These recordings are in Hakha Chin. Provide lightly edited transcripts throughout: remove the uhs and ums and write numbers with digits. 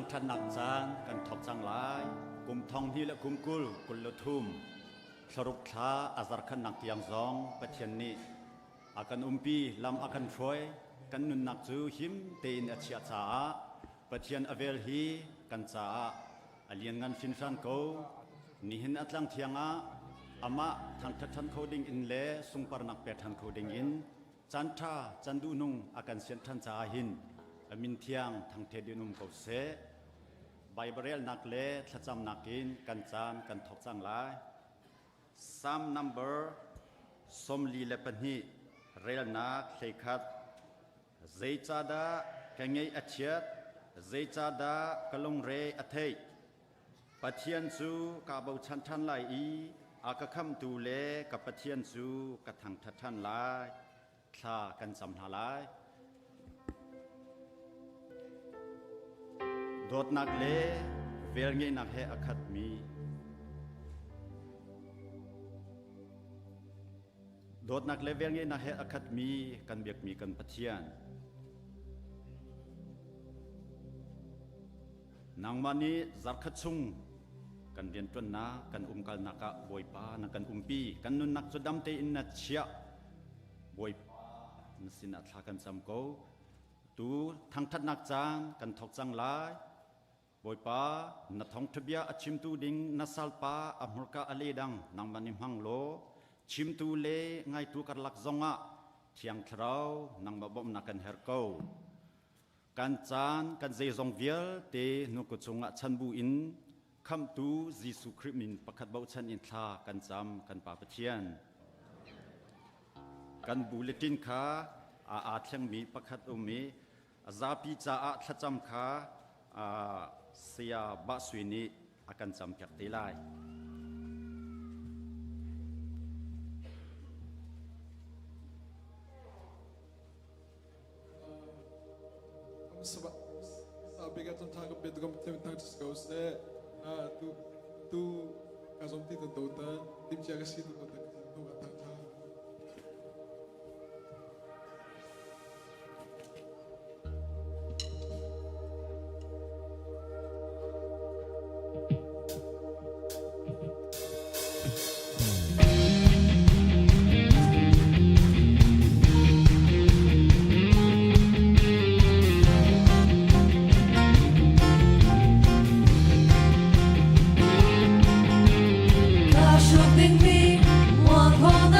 Thangṭhatnak caan kan thawk cang lai. Kum thong hnih le kum 20 23 thlaruk thla a zarkhatnak tiang zong Pathian nih a kan umpi, lam a kan hruai, kan nunnak cu him tein a chiah caah Pathian a vel hi kan caah a lianngan hrinhran ko. Nihin a tlang thiang ah amah thangṭhat ṭhan kho ding in le sungparnak pek ṭhan kho ding in caan ṭha caan duhnung a kan sianh ṭhan caah hin a min thiang thangṭhet in um ko seh. Baibal relnak le thlacamnak in kan caan kan thawk cang lai. Psalm number 42 relnak 11. Zeicahdah ka ngeih a chiat? Zeicahdah ka lungre a theih? Pathian cu kaa bochan ṭhan lai i a ka khamhtu le ka Pathian cu ka thangṭhat ṭhan lai. Thla kan cam hna lai. Dawtnak le velngeihnak he a khatmi Dawtnak le velngeihnak he a khatmi kan biakmi kan Pathian. Nangmah nih zarkhat chung kan rianṭuannak, kan umkalnak ah Bawipa na kan umpi. Kan nunnak cu dam tein na chiah. Bawipa na sinah thla kan cam ko. Tu thangṭhatnak caan kan thawk cang lai. Bawipa, na thawngṭhabia a chimtu ding na salpa a hmurka a ledang nangmah nih hmang law chimtu le ngaitu karlak zongah Thiang Thlarau nangmah bawmhnak kan herh ko. Kan caan, kan zeizong vialte nuku cungah chan bu in Khamhtu Jesuh Khrih min pakhat bochan in thla kan cam kan Pa Pathian. Kan bulletin kha aa thlengmi pakhat um i Zapi caah thlacam kha Saya Bah Sui nih a kan campiak te lai. Tu tu ka zom ti to ta tim chia ka si tu ta tu ka thang tha. Ka hruk dingmi mualpho.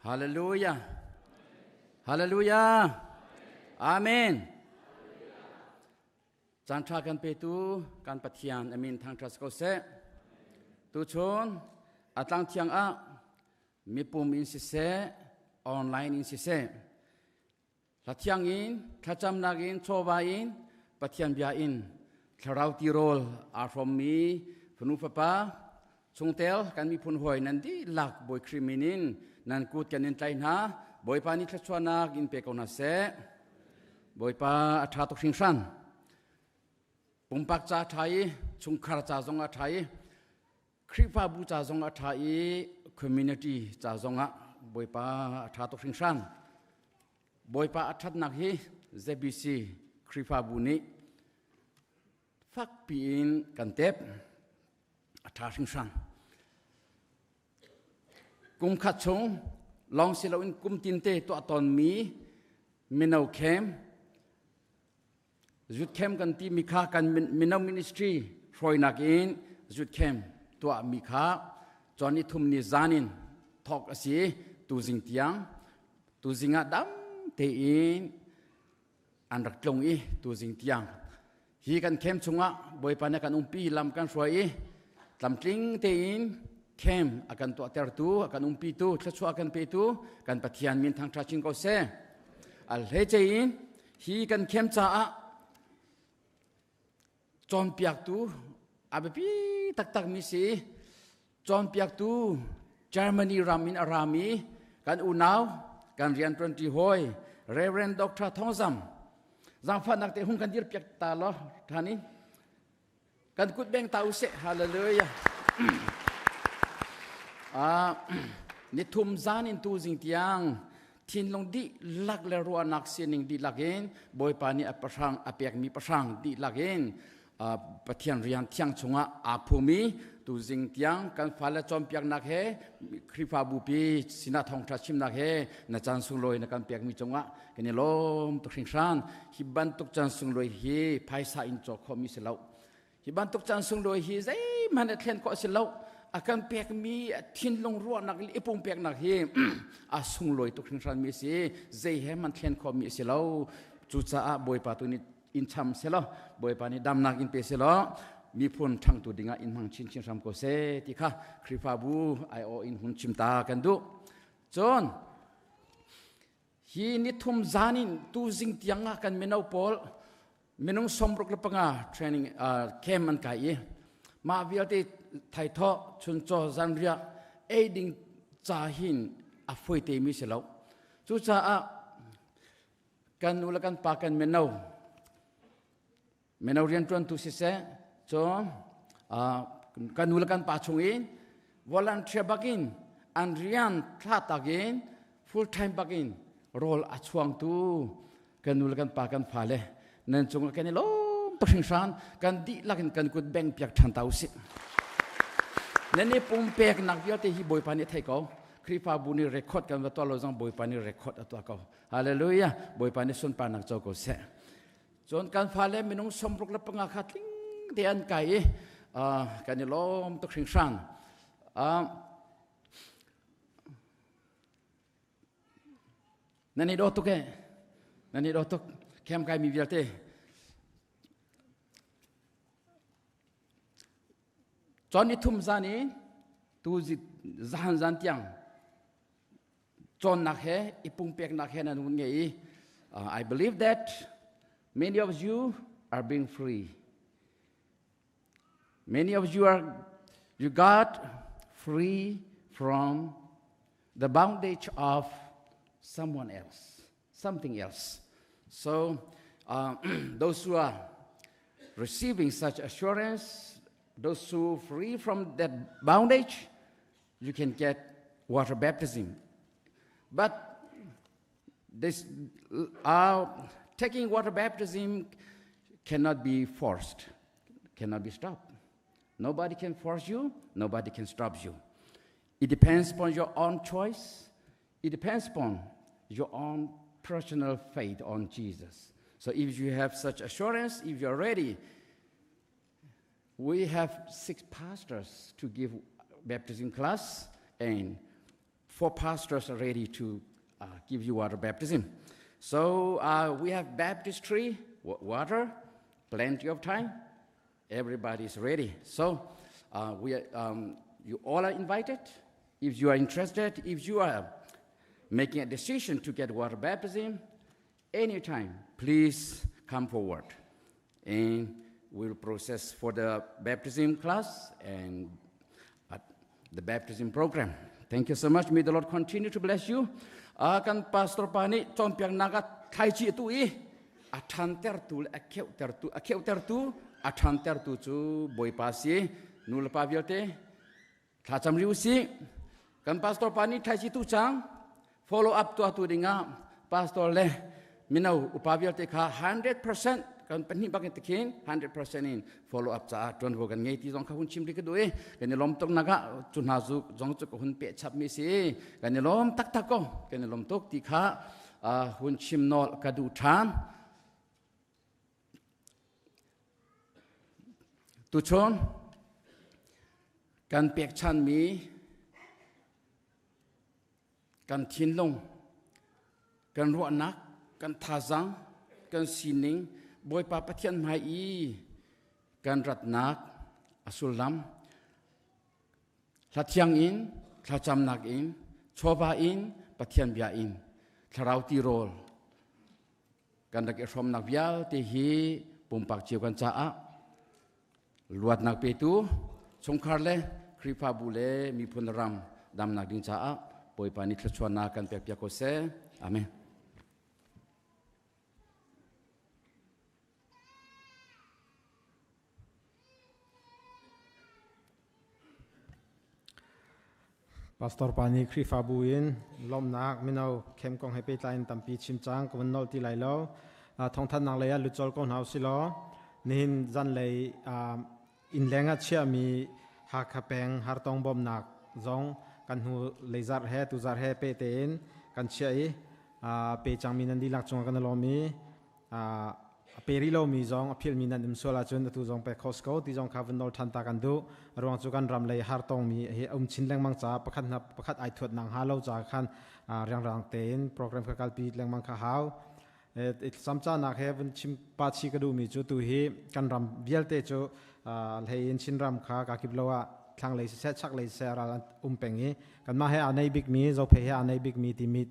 Hallelujah. Hallelujah. Amen. Caan ṭha kan petu kan Pathian amin thangṭhat ko seh. Tuchun a tlang thiang ah mipum in siseh, online in siseh, hla thiang in, thlacamnak in, chawva in, Pathian bia in thlarau tirawl aa hrawmmi fanu fapa chungtel kan miphun hawi nan dihlak Bawi Khrih min in nan kut kan in tlai hna. Bawipa nih thluachuahnak in pe ko hna seh. Bawipa a ṭha tuk hringhran. Pumpak ca ṭha i, chungkhar ca zong a ṭha i, Khrihfabu ca zong a ṭha i, community ca zong ah Bawipa a ṭha tuk hringhran. Bawipa a ṭhatnak hi ZBC Khrihfabu nih fakpi in kan tep. A ṭha hringhran. Kum khat chung lawng si loin kum tinte tuah tawnmi mino camp, youth camp kan timi kha kan mino ministry hruainak in youth camp tuahmi kha cawn i thum ni zan in thawk a si. Tuzing tiang, tuzing ah dam tein an rak tlung i tuzing tiang hi kan camp chungah Bawipa nih kan umpi, lam kan hruai i tlamtling tein camp a kan tuahtertu, a kan umpitu, thluachuah a kan petu kan Pathian min thangṭha chin ko seh. Al hlei in hi kan camp caah cawnpiaktu a biapi taktakmi si, cawnpiaktu Germany ram in a rami kan unau, kan rianṭuanṭi hawi Reverend Dr. Thongzam, zaangfahnak te hung kan dir piak ta law ṭhan in kan kut beng ta usih. Hallelujah. Nithum zan in tu zing tiang thinlung dihlak le ruahnak sining dihlak in Bawipa nih a pahrang a pekmi pahrang dihlak in Pathian rian thiang chungah aa phumi, tuzing tiang kan fale cawnpiaknak he, Khrihfabu pi sinah thawngṭha chimnak he na caan sunglawi na kan pekmi cungah kan i lawm tuk hringhran. Hi bantuk caan sunglawi hi phaisa in cawk khawhmi si lo. Hi bantuk caan sunglawi hi zeihmanh a thlen khawh a si lo. A kan pekmi thinlung ruahnak le i pumpeknak hi a sunglawi tuk hringhranmi a si. Zei he hmanh thlen khawhmi a si lo. Cucaah Bawipa tu nih in cham selaw, Bawipa nih damnak in pe selaw, miphun ṭhangtu dingah in hmang chinchin hram ko seh ti kha Khrihfabu aiawh in hun chim ta kan duh. Cun hi nithum zan in tuzing tiang ah kan mino pawl minung 65 training camp an kai i mah vialte thaithawh, chuncaw, zanriah ei ding ca hin a foi te mi si lo. Cucaah kan nu le kan pa, kan mino rianṭuantu siseh, cun kan nu le kan pa chung in volunteer bakin an rian thla takin full time bakin rawl a chuangtu kan nu le kan pa, kan fale nan cungah kan i lawm tuk hringhran. Kan dihlak in kan kut beng piak ṭhan ta usih. Nan i pumpeknak vialte hi Bawipa nih a thei ko. Khrihfabu nih record kan va tuah lo zong Bawipa nih record a tuah ko. Hallelujah. Bawipa nih sunparnak co ko seh. Cun kan fale minung 65 kha tling te an kai i kan i lawm tuk hringhran. Nan i daw tuk e. Nan i daw tuk. Camp kai mi vialte. Cun ni thum zan i tu zahan zan tiang cawnnak he i pungpeknak he nan hun ngei i I believe that many of you are being free. Many of you are you got free from the bondage of someone else, something else. So those who are receiving such assurance, those who free from that bondage, you can get water baptism. But this taking water baptism cannot be forced, cannot be stopped. Nobody can force you, nobody can stop you. It depends upon your own choice. It depends upon your own personal faith on Jesus. So if you have such assurance, if you're ready, we have six pastors to give baptism class and Four pastors are ready to give you water baptism. So we have baptistry, water, plenty of time. Everybody is ready. So we are, you all are invited. If you are interested, if you are making a decision to get water baptism, anytime, please come forward. And we'll process for the baptism class and the baptism program. Thank you so much. May the Lord continue to bless you. Kan pastor pa nih cawnpiaknak ah thlaici tu i a ṭhantertu le a kheuhtertu a kheuhtertu a ṭhantertu cu Bawipa si nu le pa vialte thlacam rih usih. Kan pastor pa nih thlaici tu cang follow up tuahtu dingah pastor le mino upa vialte kha 100% kan pahnih bak in tikhin 100% in follow up caah ṭuanvo kan ngei ti zong kha hun chim rih ka duh i kan i lawm tuk nak ah cu hna zu zong cu ka hun peh chap mi si. Kan i lawm taktak ko, kan i lawm tuk ti kha hun chim nawl ka duh ṭhan. Tuchun kan pekchanmi kan thinlung, kan ruahnak, kan thazaang, kan sining Bawipa Pathian hmai i kan ratnak a sullam hlathiang in, thlacamnak in, chawva in, Pathian bia in, thlarau tirawl kan rak i hrawmnak vialte hi pumpak cio kan caah luatnak petu, chungkhar le Khrihfabu le miphun ram damnak ding caah Bawipa nih thluachuahnak kan pekpiak ko seh. Amen. Pastor pa nih Khrihfabu in lawmhnak mino khem kong he pehtlai in tampi chim cang ka vun nolh ti lai lo. Thawngthanhnak lei ah lut colh ko hna usih law nihin zanlei innleng ah chiahmi Hakha peng hartong bawmhnak zong kan hnu lei zarh he tu zarh he peh tein kan chiah i pe cangmi nan dihlak cungah kan i lawm i a pe rih lomi zong a philhmi nan um sual ahcun atu zong pek kho si ko ti zong kha vun nawl ṭhan ta kan duh. A ruang cu kan ram lei har tongmi hi a um chin lengmang caah pakhat hna pakhat ai thuat nang ha lo caah khan riangrang tein program kha kalpi lengmang kha hau. Samcanak he vun chim pa chi ka duhmi cu tu hi kan ram vialte cu hlei in Chinram kha kakip lo ah thlanglei siseh chaklei siseh ral an um peng i kanmah he aa nei bikmi Zophei he aa nei bikmi timi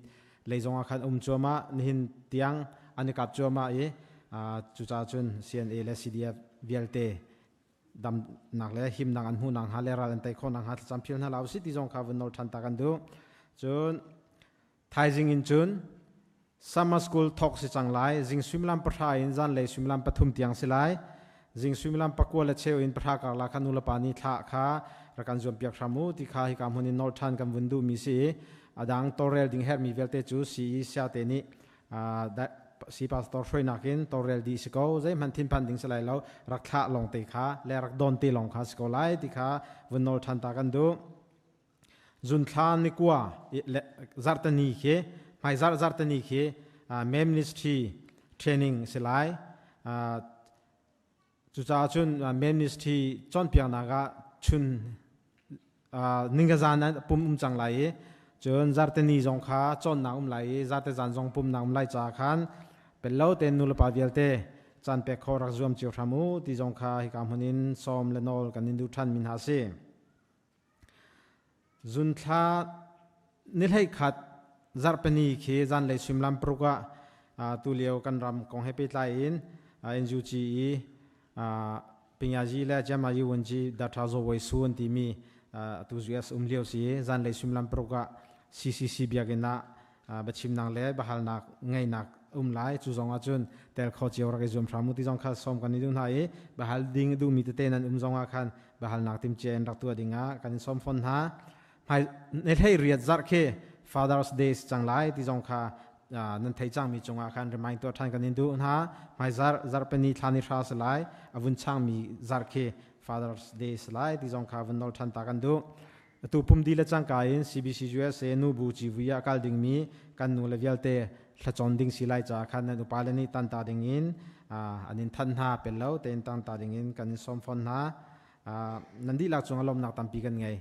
lei zongah khan um cuahmah, nihin tiang an i kap cuahmah i cucaah cun CNA le CDF vialte damnak le himnak an hmuh nakhnga le ral an tei khawh nakhnga thlacam phil hna la usih ti zong kha vun nawl ṭhan ta kan duh. Cun thaizing in cun summer school thawk si cang lai. Zing suimilam 3 in zanlei suimilam 3 tiang si lai. Zing suimilam 9:15 in 10 karlak kha nulepa nih thlah kha rak kan zuampiak hram u ti kha hika hmun in nawl ṭhan kan vun duhmi si i a dang tawlrel ding herhmi vialte cu CE siate nih si pastor hruainak in tawlrel dih si ko. Zeihmanh thinphan ding si lai lo, rak thlah lawng te kha le rak dawn te lawng kha si ko lai ti kha vun nawl ṭhan ta kan duh. Zunthla ni kua zarhteni khi, hmaizarh zarhteni khi ministry training si lai. Cucaah cun ministry cawnpiaknak ah chun ningazan ah pum um cang lai i cun zarhteni zong kha cawnnak um lai i zarte zan zong pumnak um lai caah khan pello tein nulepa vialte caan pek kho rak zuam cio hram u ti zong kha hika hmun in sawm le nawl kan in duh ṭhan mi hna a si. Zunthla ni 11 zarhpini khi zanlei suimilam 6 ah tulio kan ram kong he pehtlai in NUG i Pingazi le Jamayi Wunji Data Zawoi Su an timi atu US um lio si zanlei suimilam 6 ah CCC biakinn ah biachimnak le biahalnak ngeinak um lai. Cu zong ahcun tel kho cio rak i zuam hram u ti zong kha sawm kan i duh hna i biahal ding duhmi tete nan um zong ah khan biahalnak timcia in rak tuah ding ah kan in sawm fawn hna. Hmai ni 18 zarh khi Father's Day cang lai ti zong kha nan thei cangmi cungah khan remind tuah ṭhan kan in duh hna. Hmai zarh zarhpini thla ni 9 si lai, a vun changmi zarh khi Father's Day si lai ti zong kha vun nawl ṭhan ta kan duh. Atu pumdi le cangka in CBC USA nubu civui ah kal dingmi kan nu le vialte thlacon ding si lai caah khan nan upa le nih tanta ding in an in thanh hna pel lo tein tanta ding in kan in sawm fawn hna. Nan dihlak cungah lawmhnak tampi kan ngei.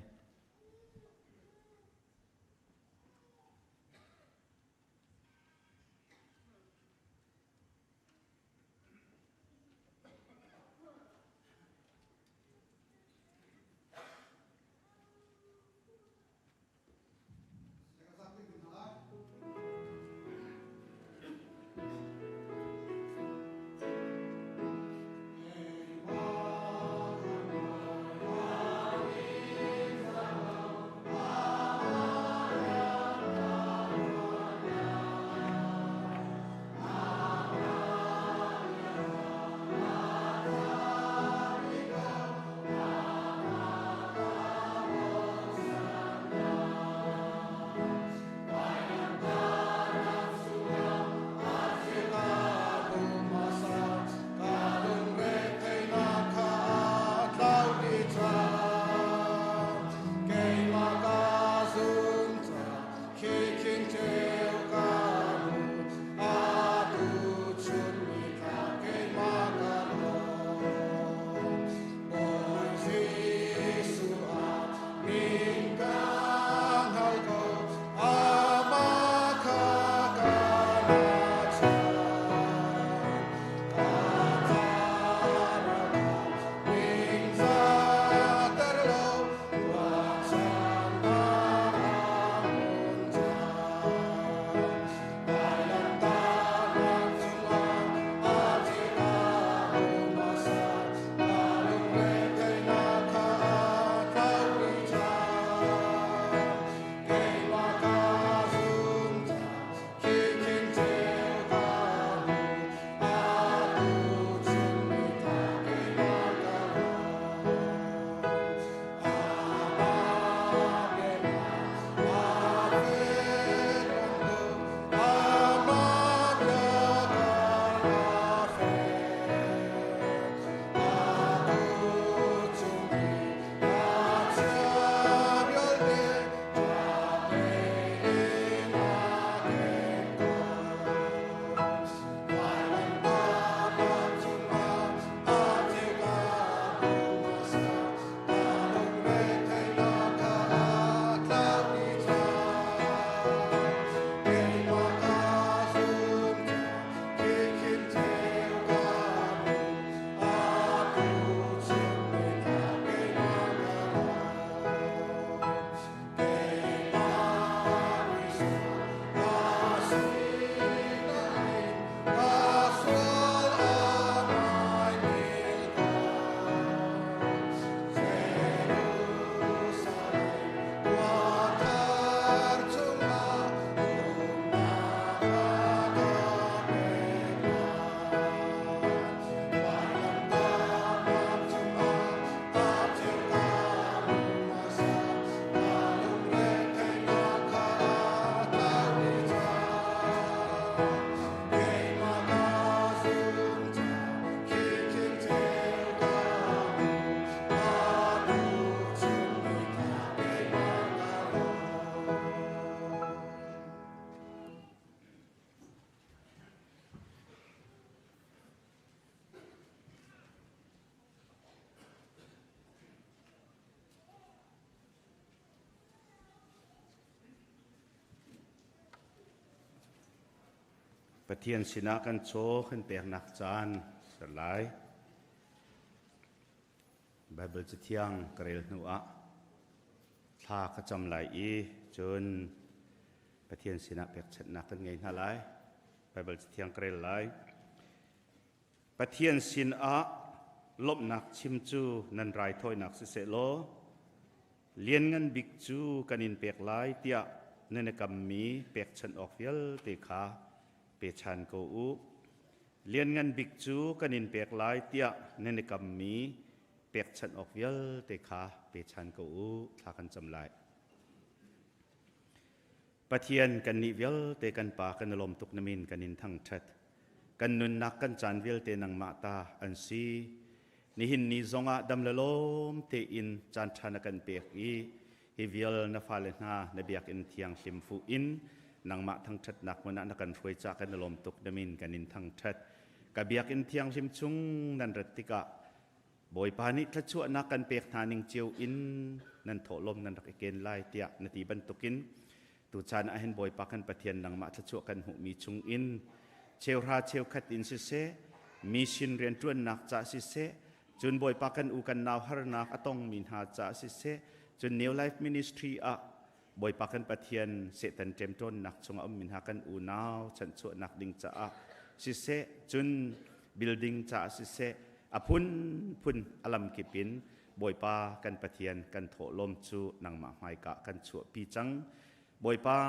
Pathian sinah kan chaw kan peknak caan ser lai. Bible cathiang ka rel hnu ah thla ka cam lai i cun Pathian sinah pekchanhnak kan ngei hna lai. Bible cathiang ka rel lai. Pathian sinah lawmhnak chim cu nan raithawinak siseh law lianngan bik cu kan in pek lai tiah nan i kammi pekchanh awk vialte kha pe chan ko u. Lianngan bik cu kan in pek lai tiah nan i kammi pekchanh awk vialte kha pe chan ko u. Thla kan cam lai. Pathian kannih vialte kan Pa kan i lawm tuk na min kan in thangṭhat. Kan nunnak kan caan vialte nangmah ta an si. Nihin ni zongah dam le lawm tein caan ṭha na kan pek i hi vial na fale hna na biakinn thianghlim fuh in nangmah thangṭhatnak hmun ah na kan hruai ca kan i lawm tuk na min kan in thangṭhat. Ka biakinn thianghlim chung nan rat tikah Bawipa nih thluachuahnak kan pek hna ning cio in nan thawhlawm nan rak i ken lai tiah na ti bantukin tuchan ah hin Bawipa kan Pathian nangmah thluachuah kan hmuhmi chung in cheuhra cheukhat in siseh mission rianṭuannak ca siseh cun Bawipa kan u kan nau harnak a tongmi hna ca siseh cun New Life Ministry ah Bawipa kan Pathian Satan ṭemṭawnnak chungah ummi hna kan unau chanchuahnak ding caah siseh cun building caah siseh a phunphun a lamkip in Bawipa kan Pathian kan thawhlawm cu nangmah hmaika kan chuahpi cang. Bawipa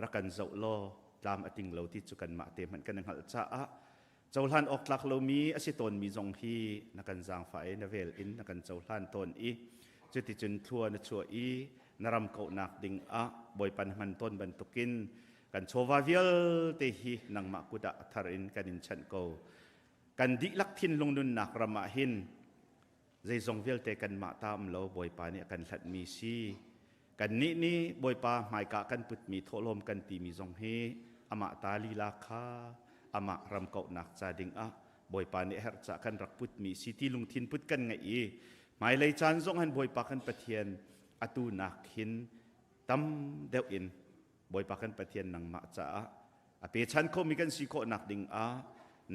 rak kan zoh law tlam a ting lo ti cu kanmah te hmanh kan i hngalh caah cohlan awk tlak lomi a si tawnmi zong hi na kan zaangfah i na vel in na kan cohlan tawn i cuticun thlua na chuah i na ram kauhnak ding ah Bawipa na hman tawn bantukin kan chawva vialte hi nangmah kut ah a thar in kan in chanh ko. Kan dihlak thinlung nunnak ram ah hin zeizong vialte kanmah ta um lo Bawipa nih a kan hlatmi si. Kannih nih Bawipa hmaika kan putmi thawhlawm kan timi zong hi amah ta lila kha amah ram kauhnak ca ding ah Bawipa nih herh ca kan rak putmi si ti lungthin put kan ngeih i hmailei caan zong han Bawipa kan Pathian atu nak hin tam deuh in Bawipa kan Pathian nangmah caah a pechan khomi kan si khawhnak ding ah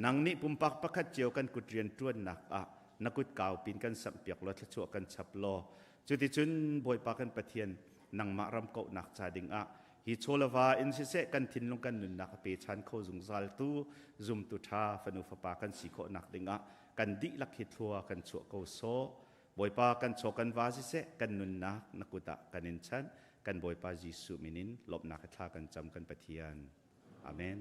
nang nih pumpak pakhat cio kan kut rian ṭuannak ah na kut kau pin kan samhpiak law thluachuah kan chap law cuticun Bawipa kan Pathian nangmah ram kauhnak ca ding ah hi chawlava in siseh kan thinlung kan nunnak a pechan kho zungzal tu zumtu ṭha fanu fapa kan si khawhnak ding ah kan dihlak hi thlua kan chuah ko sawh Bawipa kan chaw kan va siseh kan nunnak na kut ah kan in chanh kan Bawipa Jesuh min in lawmhnak thla kan cam kan Pathian. Amen.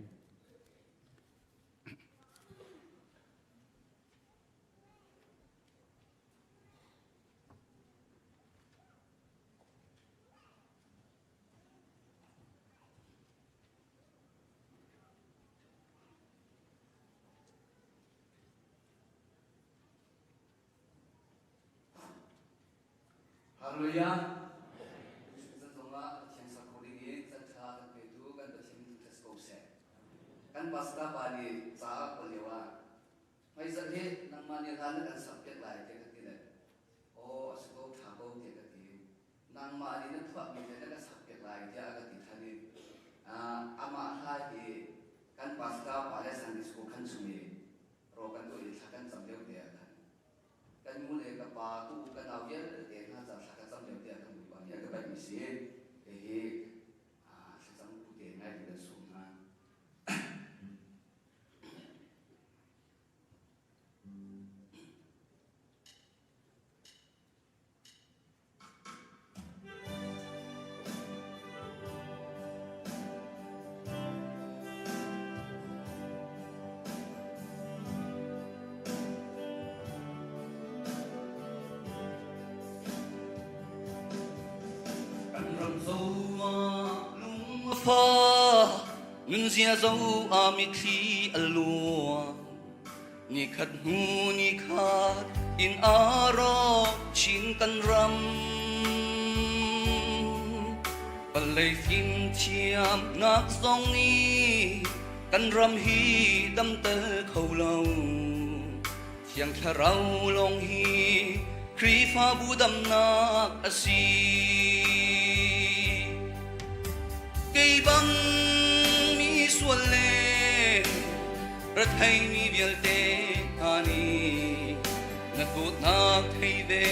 Hallelujah. Zan zongah Pathian sak kho ding in can ṭha kan petu kan Pathian min thangṭhat ko seh. Kan pastor pa nih ca a kawl lio ah hmaizarh hi nangmah nih hla na kan sak piak lai tiah ka ti le aw a si ko ṭha ko tiah ka ti. Nangmah nih na phuahmi le na ka sak piak lai tiah a ka ti ṭhan i amah hla hi kan pastor pa le Sunday school khan chung i raw kan tuah i thla kan cam lio te ah khan kan nu le ka pa tu ka nau vialte hna ca thla ka cam lio te ah khan Bawipa nih a ka paihmi si. Hihi thlacam pu te ngai kan sum hna. Kan ram zo ah lung a fa, nunzia zo ah mitthli a luang. Nikhat hnu nikhat in a rawk chin kan ram. Palei fimthiamnak zong nih kan ram hi damter kho lo. Thiang Thlarau lawng hi Khrihfabu damnak a si. Kei bang mi sual le. Retheimi vialte hna nih na dawtnak thei ve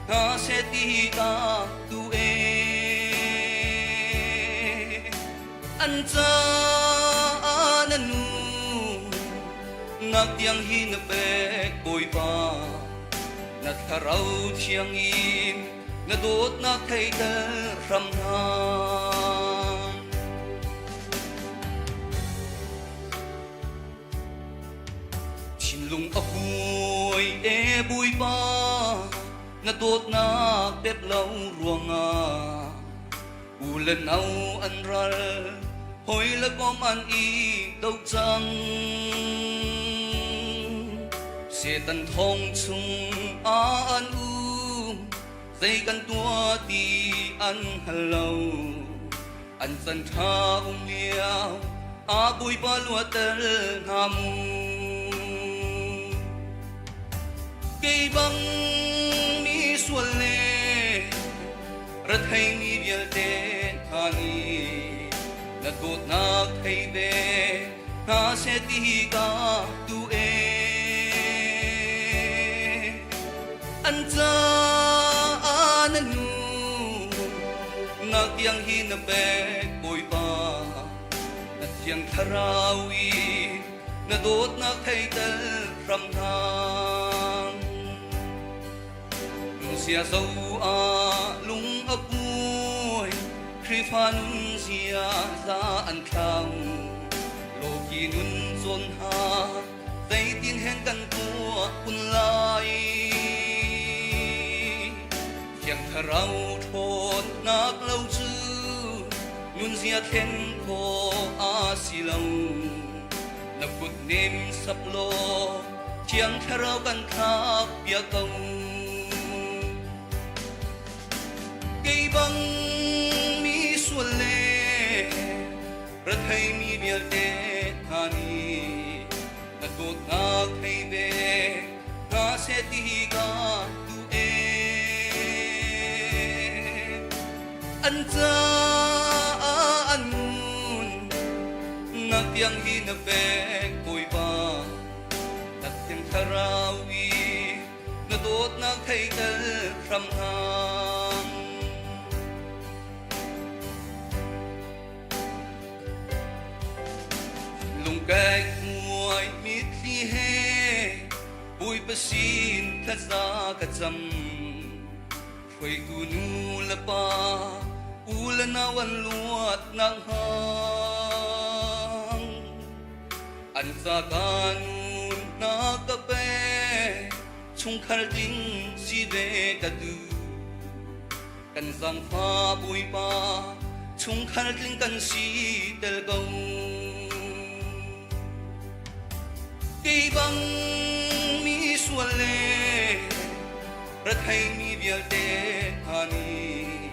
hna seh ti ka duh e. An caah na nu nak tiang hi na pek Bawipa na thlarau thiang in na dawtnak theiter hram hna. Thinlung a kuai e Bawipa na dawtnak pek lo ruangah u le nau an ral hoi le kom an i do cang. Satan thong chung ah an um zei kan tuah ti an hngal lo. An can ṭha um lio a Bawipa luatter hna mu. Kei bang mi sual le retheimi vialte hna nih na dawtnak thei ve hna seh ti ka duh e. An caah na nu nak tiang hi na pek Bawipa na thiang thlarau i na dawtnak theitel hram hna. Sia zo ah lung a kuai Khrihfa nun zia za an thlau Loki nun zawn ha zeitin hen kan tuah kun lai Thiang Thlarau ṭhawnnak lo cu nunzia thlen khawh a si lo. Na kut nem sap law Thiang Thlarau kan thlak piak ko. Kei bang mi sual le retheimi vialte hna nih na dawtnak thei ve hna seh ti ka duh e. An caah an ngun nak tiang hi na pek Bawipa na thiang thlarau i na dawtnak theitel hram hna. Lungkek muai mitthli he Bawipa sin thlaza ka cam. Hruaitu nu le pa u le nau an luat nak hnga. An ca ka nun na ka pe chungkhar ding si ve ka duh. Kan zangfa Bawipa chungkhar tling kan si tel ko. Kei bang mi sual le retheimi vialte hna nih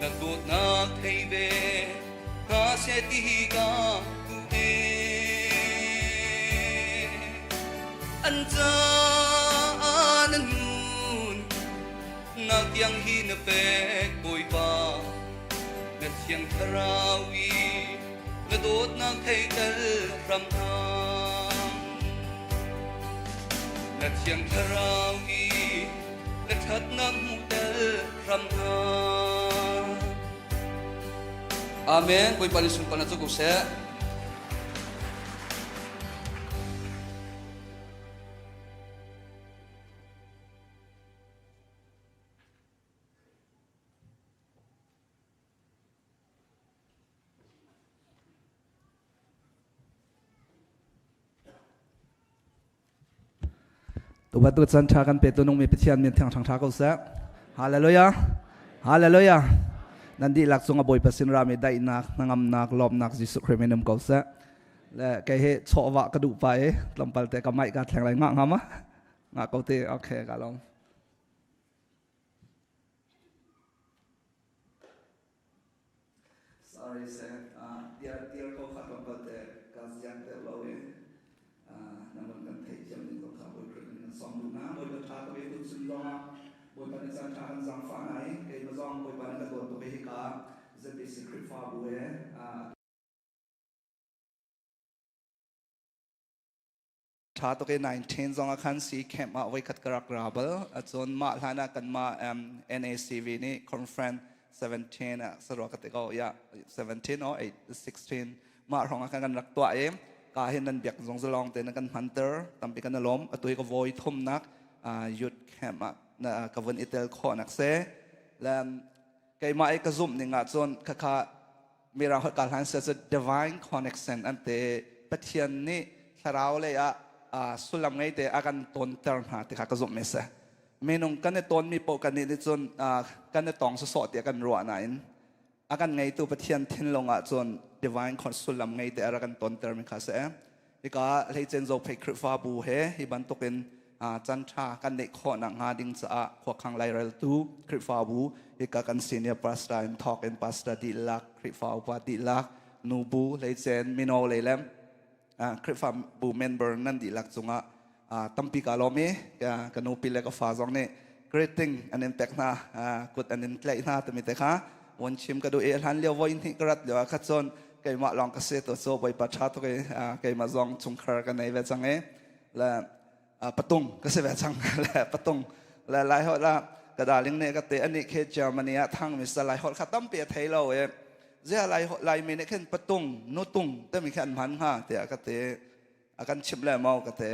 na dawtnak thei ve hna seh ti hi ka duh e. An caah na nun nak tiang hi na pek Bawipa na thiang thlarau i na dawtnak theitel hram hna. Na thiang thlarau i na ṭhatnak hmuhter hram hna. Amen. Bawipa nih sunparnak cu ko seh. Tu bantuk chan tha kan pe tu nung mi Pathian min thiang thang tha ko seh. Hallelujah. Hallelujah. Nan dihlak cung a Bawipa sin rami daihnak, hnangamnak, lawmnak Jesuh Khrih min um ko seh. Le kei hi chawhvah ka duh pa i tlawmpal te ka mic ka thleng lai ngah ngam a. Ngah ko te. Okay, ka lawm. Sorry seh, tial tial ko kha tlawmpal te ka ziak deuh lo i namun kan theih thiam ding ko kha Bawi Khrih min kan sawm duh hna. Bawipa ṭha ka ve tun sun zongah Bawipa nih caan ṭha kan zaangfah hna i keimah zong Bawipa nih ka dawt tuk i hika ZBC Khrihfabu he. Tha tuk i 19 zong ah khan si camp ah voikhat ka rak ra bal. Cun mah hlan ah kanmah NACV nih conference 17 ah sarua ka ti ko. Yeah, 17 or 8, 16 mah hrawng ah khan kan rak tuah i ka hin nan biak zong zalong te na kan hmanter tampi kan alom. Atu hi ka voi thumnak youth camp ah na ka vun i tel khawh nak se. Le keimah i ka zumh ning ah cun khakha Mirang holh ka hlan sia cu divine connection an te. Pathian nih thlarau lei ah sullam ngei te a kan tonter hna ti kha ka zumh mi si. Minung kan i tawnmi paoh kan nih cun kan i tong sawsawh tiah kan ruah nain a kan ngeitu Pathian thinlung ah cun divine sullam ngei te a rak kan tonter mi kha si. Hika hleicen Zophei Khrihfabu he hi bantukin chan ṭha kan neih khawh nakhnga ding caah khuakhang laireltu Khrihfabu hika kan senior pastor in thawk in pastor dihlak, Khrihfa upa dihlak, nubu hleicen mino lei le Khrihfabu member nan dihlak cungah tampi ka lawm i ka nupi le ka fa zong nih greeting an in pek hna, kut an in tlaih hna timi te kha von chim ka duh i hlan lio voi hnih ka rat lio ah kha cun keimah lawng ka si to cu Bawipa ṭha tuk i keimah zong chungkhar ka nei ve cang i le patung ka si ve cang le patung le lai holh ah ka darling nih ka te anih khi Germany ah thang mi sa lai holh kha tampi a thei lo i zia lai Laimi nih khin patung nutung timi khi an hman hnga tiah ka ti. A kan chimh le maw ka te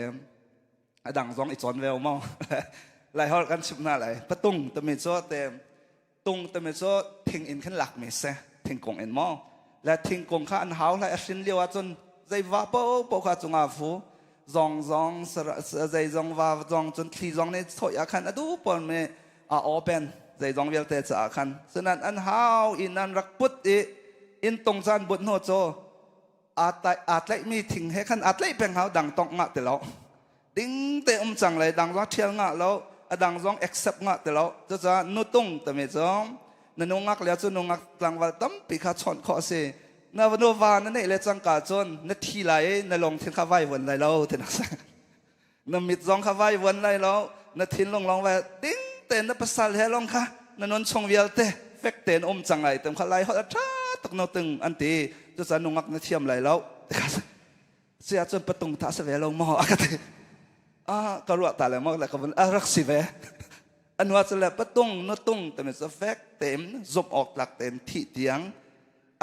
a dang zong i cawn ve maw lai holh kan chimh hna lai. Patung timi cu te tung timi cu thing in khin lak mi si, thingkung in maw le thingkung kha an hau hlai a hrin lio ahcun zei va po po kha cunga fu zong zong zei zong va zong cun thli zong nih soi ah khan a du pawl mi a open zei zong vialte caah khan sunan an hau in an rak put i in tung caan but hnu cu aa tlaihmi thing he khan aa tlaih peng hau dang tongh ngah ti lo ding te um cang lai dang zong thial ngah lo a dang zong accept ngah ti lo. Cucaah nutung tami cu na nungak le cu nungak tlangval tampi kha chawnh khawh a si. Na nu va na neih le cangka cun na thi lai i na lungthin kha vai vuan lai lo ti nak na mit zong kha vai vuan lai lo na thinlung lawng vai ding tein na pasal he lawng kha na nun chung vialte fek tein um cang lai tem kha lai holh a ṭha tuk no tung an ti. Cucaah nungak na thiam lai lo sia cun patung tha sa ve lo maw a ka ti. A ka ruah ta le maw le ka vun a rak si ve anwa cu le patung nutung tami cu fek tein zumh awk tlak tein thih tiang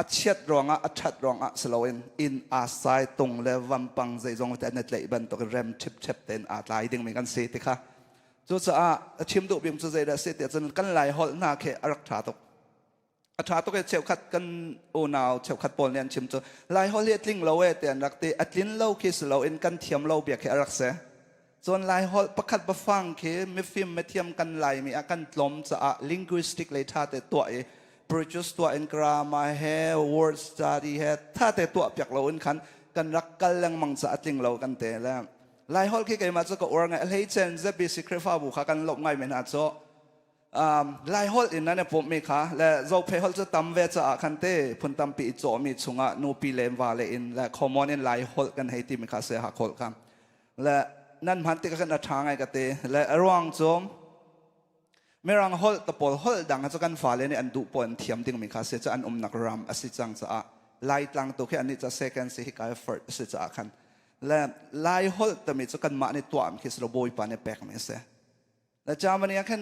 a chiat ruangah a ṭhat ruangah si loin inn aa sai tung le vampang zeizong te an i tlaih bantuk rem ṭhipṭhep tein aa tlai dingmi kan si ti kha. Cucaah a chim duh bik cu zeidah a si tiah cun kan Lai holh hna khi a rak ṭha tuk, a ṭha tuk i cheukhat kan unau cheukhat pawl nih an chim cu Lai holh hi a tling lo e ti an rak ti. A tlin lo khi si loin kan thiam lo bia khi a rak si. Cun Lai holh pakhat bafang khi mifim mithiam kan Laimi ah kan tlawm caah linguistic lei ṭha te tuah i produce tuah in grammar he word study he ṭha te tuah piak lo in khan kan rak kal lengmang caah a tling lo kan te le Lai holh khi keimah cu ka uar ngai. A hleice ZBC Khrihfabu kha kan lawmh ngai men hna cu Lai holh in nan i pumhmi kha le Zophei holh cu tam ve caah khan te phun tampi i cawhmi chungah nupi le va le in le common in Lai holh kan hei timi kha se ha holh kha le nan hman tikah khan a ṭha ngai ka ti le a ruang cu Mirang holh tapawl holh dang cu kan fale nih an duh pawl an thiam dingmi kha si cu an umnak ram a si cang caah Laitlang tu khi annih ca second si hi kai first a si caah khan le Lai holh tami cu kanmah nih tuahmi khi si lo, Bawipa nih pekmi a si. Le Germany ah khan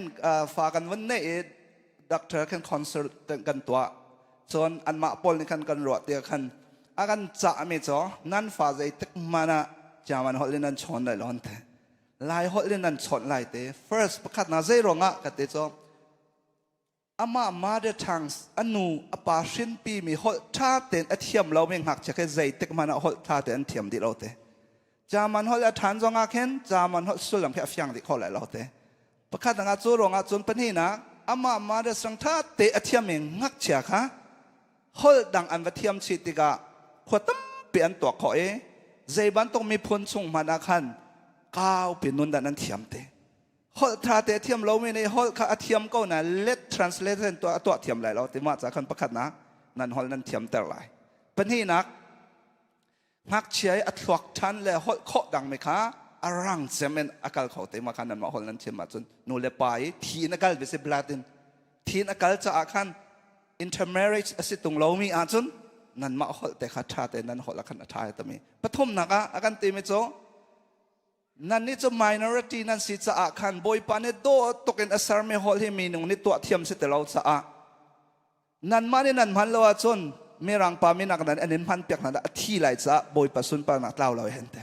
fa kan vun neih i doctor khan concert kan tuah cun anmah pawl nih khan kan ruah tiah khan a kan cahmi cu nan fa zeitik hmanh ah German holh in nan chawn lai lo an ti, Lai holh in nan chawnh lai te. First pakhat na zei ruangah ka ti cu amah mother tongues anu apa hrinpi mi holh tha tein a thiam lo mi ngakchia khi zeitik hmanh ah holh tha tein an thiam dih lo te. German holh a ṭhan zong ah khin German holh sullam khi a fiang dih kho lai lo te. Pakhat ah cu ruangah cun pahnihnak amah mother tongue tha te a thiam mi ngakchia kha holh dang an va thiam chih tikah khua tampi an tuak khawh i zei bantuk miphun chung hmanh ah khan kaupi nun dan an thiam te. Holh tha te a thiam lomi nih holh kha a thiam ko na let translation tuah a tuah thiam lai lo ti. Mah ca khan pakhatnak nan holh nan thiam ter lai. Pahnihnak ngakchia i a thluak ṭhan le holh khawh dangmi kha a rang cem in a kal kho te. Mah khan nanmah holh nan chim ahcun nu le pa i thi in a kal bisi blood in thi in a kal caah khan intermarriage a si tung lomi ahcun nanmah holh te kha ṭha te nan holh ah khan a ṭha tami. Pathumnak ah a kan timi cu. Nan nih cu minority nan si caah khan Bawipa nih dawh tuk in a sermi holh hi minung nih tuah thiam si ti lo caah nanmah nih nan hman lo ahcun mirang pa minak nan an in hman piak hna a thi lai caah Bawipa sunparnak tlau lo hen te.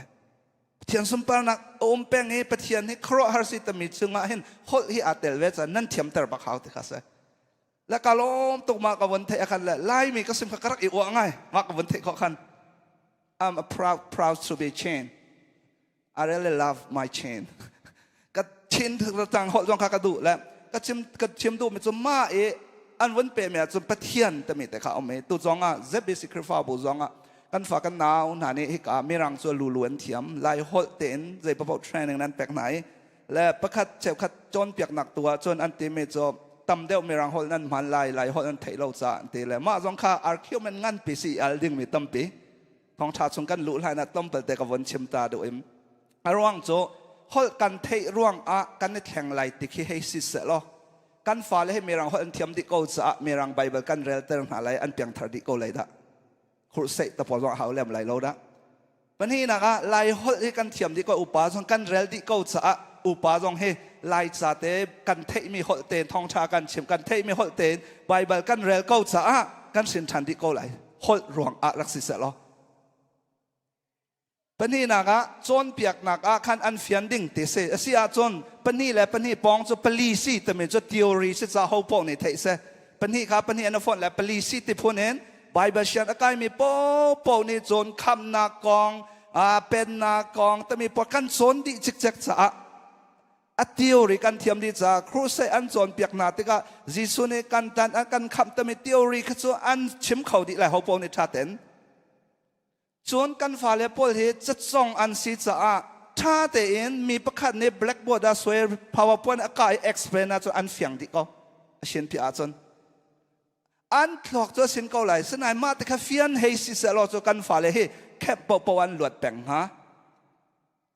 Pathian sunparnak a um peng i Pathian hi khuaruahhar si tami chungah hin holh hi aa tel ve caah nan thiamter bak hau ti kha si. Le ka lawm tuk ma ka von theih a khan le Laimi ka sim kha ka rak i uah ngai ma ka von theih khawh khan. I'm a proud proud to be Chin. I really love my Chin. Ka Chin tang holh zong kha ka duh le ka chim ka chim duh mi cu ma i an vun pe mi ahcun Pathian timi te kha um i tu zong ah ZBC Khrihfabu zong ah kan fa kan nau hna nih hika mirang cu lulu an thiam Lai holh tein zei paoh training nan pek hna i le pakhat cheukhat cawnpiaknak tu ah cun an timi cu tam deuh mirang holh nan hman lai Lai holh nan theih lo caah an ti le mah zong kha argument nganpi si al dingmi tampi thawngṭha chung kan luh hlan ah tlawmpal te ka von chim ta duh im a ruang cu holh kan theih ruang ah kan i thleng lai ti khi hei si seh law kan fale hi mirang holh an thiam dih ko caah mirang Bible kan relter hna lai an piangthar dih ko lai dah khurhseih ta pawl zong a hau lem lai lo dah pahnihnak ah Lai holh hi kan thiam dih ko upa zong kan rel dih ko caah upa zong hi Lai ca te kan theihmi holh te thawngṭha kan chim kan theihmi holh tein Bible kan rel ko caah kan hrin ṭhan dih ko lai holh ruang ah rak si seh law Pahnihnak ah cawnpiaknak ah khan an fian ding ti si. A si ahcun pahnih le pahnih pawng cu pali si timi cu theory si ca ho paoh nih theih si. Pahnih kha pahnih an i fonh le pali si ti phun in Bible sian a kaimi paohpaoh nih cun khamnak kong, pennak kong timi pawl kan cawn dih cikcek caah a theory kan thiam dih caah crusade an cawnpiak hna tikah Jesuh nih kan tan kan khamh timi theory kha cu an chim kho dih lai ho paoh nih ṭha tein. Cun kan fale pawl hi cacong an si caah ṭha tein mi pakhat nih blackboard ah suai PowerPoint a kah i explain ahcun an fiang dih ko. A sin pi ahcun. An thluak cu a sin ko lai. Sinain mah te kha fian hei si seh law cu kan fale hi camp paohpaoh an luat peng hnga.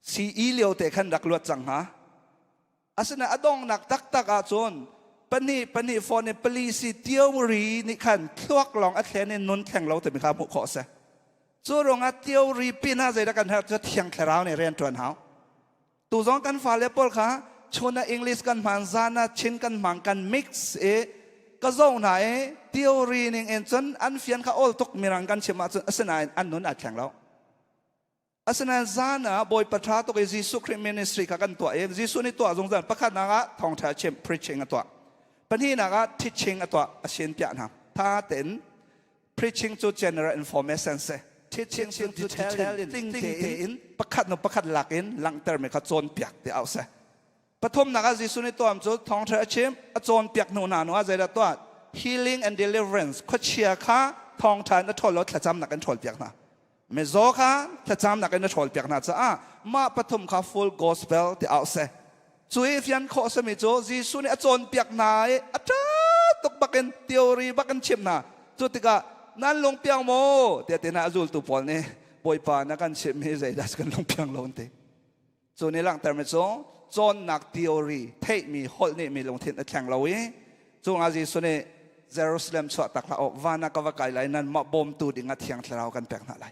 CE lio te khan rak luat cang hnga. Asinain a donghnak taktak ahcun pahnih pahnih phone in policy theory nih khan thluak lawng a thlen in nun thleng lo timi kha hmuh khawh a si. Cu ruangah theory pin ah zeidah kan herh cu Thiang Thlarau nih rian ṭuan hau. Tu zong kan fale pawl kha chun ah English kan hman, zan ah Chin kan hmang, kan mix i ka zoh hna i theory ning in cun an fian kha awl tuk mirang kan chim ahcun asinain an nun aa thleng lo. Asinain zan ah Bawipa ṭha tuk i Jesuh Khrih ministry kha kan tuah i Jesuh nih tuah zungzal pakhatnak ah thawngṭha chim preaching a tuah. Pahnihnak ah teaching a tuah a sin piah hna. Tha tein preaching cu general information si. Teaching cu detail in tling tein pakhat nu pakhat lak in langhtermi kha cawnpiak ti au si. Pathumnak ah Jesuh nih tuam cu thawngṭha a chim a cawnpiak hnu hna hnu ah zeidah tuah healing and deliverance khuachia kha thawngṭha in a ṭhawl lo thlacamnak in ṭhawlpiak hna. Mizaw kha thlacamnak in a ṭhawlpiak hna caah mah pathum kha full gospel ti au seh. Cu i fian khawh simi cu Jesuh nih a cawnpiak hna i a ṭha tuk bakin theory bakin chimh hna. Cu tikah nan lungpiang maw tiah ti hna a zultu pawl nih Bawipa na kan chimh hi zeidah kan lungpiang lo an ti. Cu nih langhtermi cu cawnnak theory theihmi holh nih mi lungthin a thleng lo i cungah Jesuh nih Jerusalem chuah tak hlah u van ah ka va kai lai nan mah bawmtu ding ah Thiang Thlarau kan pek hna lai.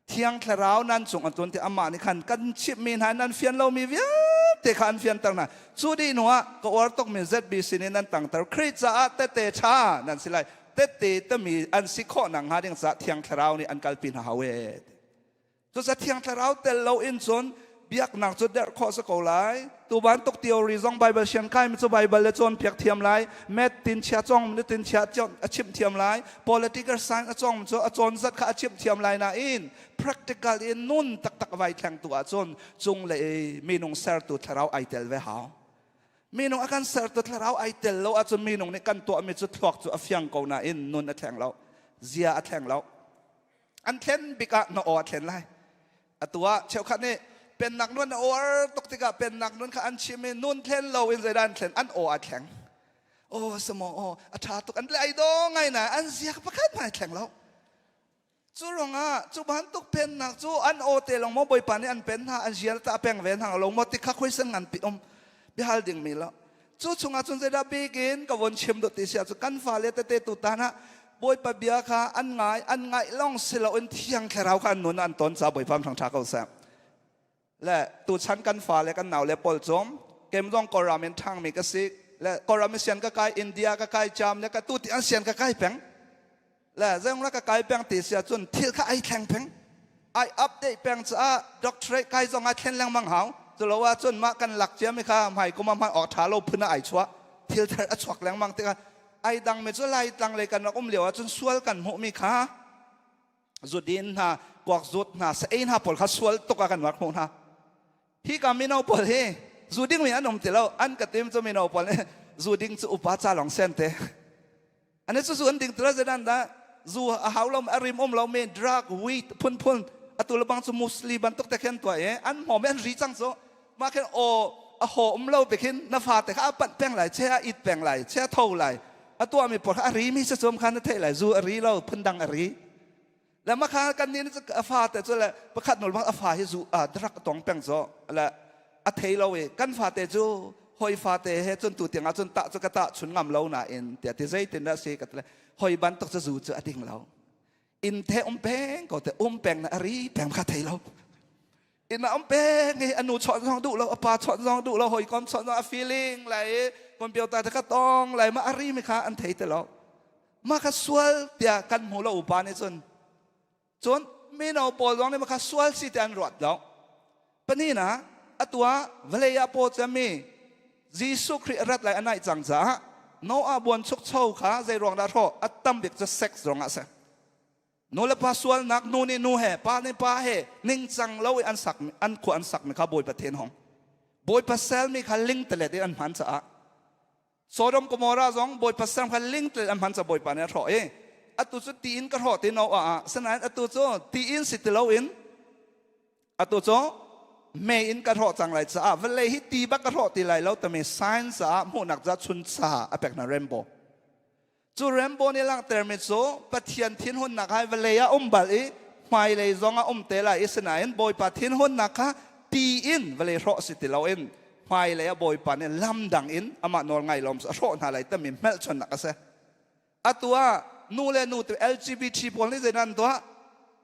Thiang Thlarau nan cung an tlun ti amah nih khan kan chimhmi hna nan fian lomi vialte kha an fianter hna. Cu dih hnu ah ka uar tukmi ZBC nih nan tangter Khrih caah tehte ṭha nan si lai. Tehte tami an si khawh nakhnga ding caah Thiang Thlarau nih an kalpi hna hau ee. Cucaah Thiang Thlarau tel lo in cun biaknak cu derh khawh si ko lai. Tu bantuk theory zong Bible sian kai mi cu Bible le cawnpiak thiam lai. Math tin chia cong mi tin chia a chimh thiam lai. Political science a cong cu a cawn zat kha a chimh thiam lai nain practical in nun taktak vai thleng tu ahcun cung le minung sertu thlarau ai tel ve hau. Minung a kan sertu thlarau ai tel lo ahcun minung nih kan tuahmi cu thluak cu a fiang ko nain nun a thleng lo. Zia a thleng lo. An thlen bik ah na aw a thlen lai. Atu ah cheukhat nih pennak nun a uar tuk tikah pennak nun kha an chim i nun thlen lo in zeidah an thlen an aw a thleng. Aw samo aw a ṭha tuk an le ai do ngai na an ziak pakhat hmai thleng lo. Cu ruangah cu bantuk pennak cu an aw te long maw Bawipa nih an pen hna an zial ta a peng ve hna lo maw ti kha khuaisen ngan pi um biahal ding mi lo. Cu chungah cun zeidah bik in ka von chim dot ti si ahcun kan fale tete tutan ah Bawipa bia kha an ngai an ngaih lawng si loin Thiang Thlarau kha an nun an ton caah Bawipa thangṭha ko seh. Le tuchan kan fa le kan nau le pawl cum kem zong Kawlram in ṭhangmi ka si le Kawlram in sian ka kai, India ka kai jam le ka tu ti an sian ka kai peng. Le zeong la ka kai peng ti sia cun thil kha ai thleng peng. Ai update peng caah doctorate kai zong ai thlen lengmang hau. Culo ah cun mah kan lak cia mi kha hmai kum ah hman awk ṭha lo phun ah ai chuah. Thil thar a chuak lengmang tikah ai dang mi cu Laitlang lei kan rak um lio ah cun sual kan hmuh mi kha zudin hna kuak zut hna sa ei hna pawl kha sual tuk ah kan rak hmuh hna. Hi ka mino pawl hi zu ding mi an um ti lo. An ka tim cu mino pawl nih zu ding cu upa ca lawng sen te ane cu zu an ding tira zedan da zu a hau lo, a rim um lo mi drug, weed phunphun atu le bang cu musli bantuk te khen tua e an hmom an ri cang. Cu ma khen o a ho um lo bikin na fa te kha a panh peng lai che, a it peng lai che, a tho lai, a tua mi por kha a ri mi se chum kha na thei lai. Zu a ri lo, phundang a ri le ma kha kan ni a fa te cu le pakhat nul bang a fa hi zu a drug tong peng zo le a thei lo i kan fa te cu hoi fa te he cun tu tiang ah cun ta cu ka ta chun ngam lo na in tia ti zeitin dah si ka ti le hoi bantuk cu zu cu a ding lo in the um peng ko te um peng na ari peng kha thei lo in a um peng i anu chawt zong duh lo, a pa chawt zong duh lo, hoi kom chawt zong a feeling lai computer te kha tong lai ma ari mi kha an thei te lo. Ma kha sual tiah kan hmu lo upa nih cun. Cun mino pawl zong nih ma kha sual si ti an ruat lo. Panina atua vawlei ah paw cami Jesuh Khrih rat lai a naih cang caah Noah buan chuk cho kha zei ruang dah hrawh a tam bik cu sex ruang ah si. Nu le pa sualnak, nu nih nu he, pa nih pa he ningcang lo i an sak an khua an sak mi kha Bawipa then hong. Bawipa sel mi kha ling telet in an hman caah Sodom Gomorrah zong Bawipa sel kha ling telet an hman caah Bawipa nih a hrawh i atu cu ti in ka hrawh ti no ah sinain atu cu ti in si ti lo in atu cu mei in ka hrawh cang lai caah vawlei hi ti bak ka hrawh ti lai lo tami science ah hmuhnak ca chuncha a pek hna rainbow. Cu rainbow nih langhtermi cu Pathian thinhunnak hai vawlei ah um bal i hmailei zong ah um te lai i sinain Bawipa thinhunnak kha ti in vawlei hrawh si ti loin hmailei ah Bawipa nih lam dang in amah nawl ngai lawm a hrawh hna lai timi hmelchunnak a si. Atu ah nu le nu tu LGBT pawl nih zei nan tuah?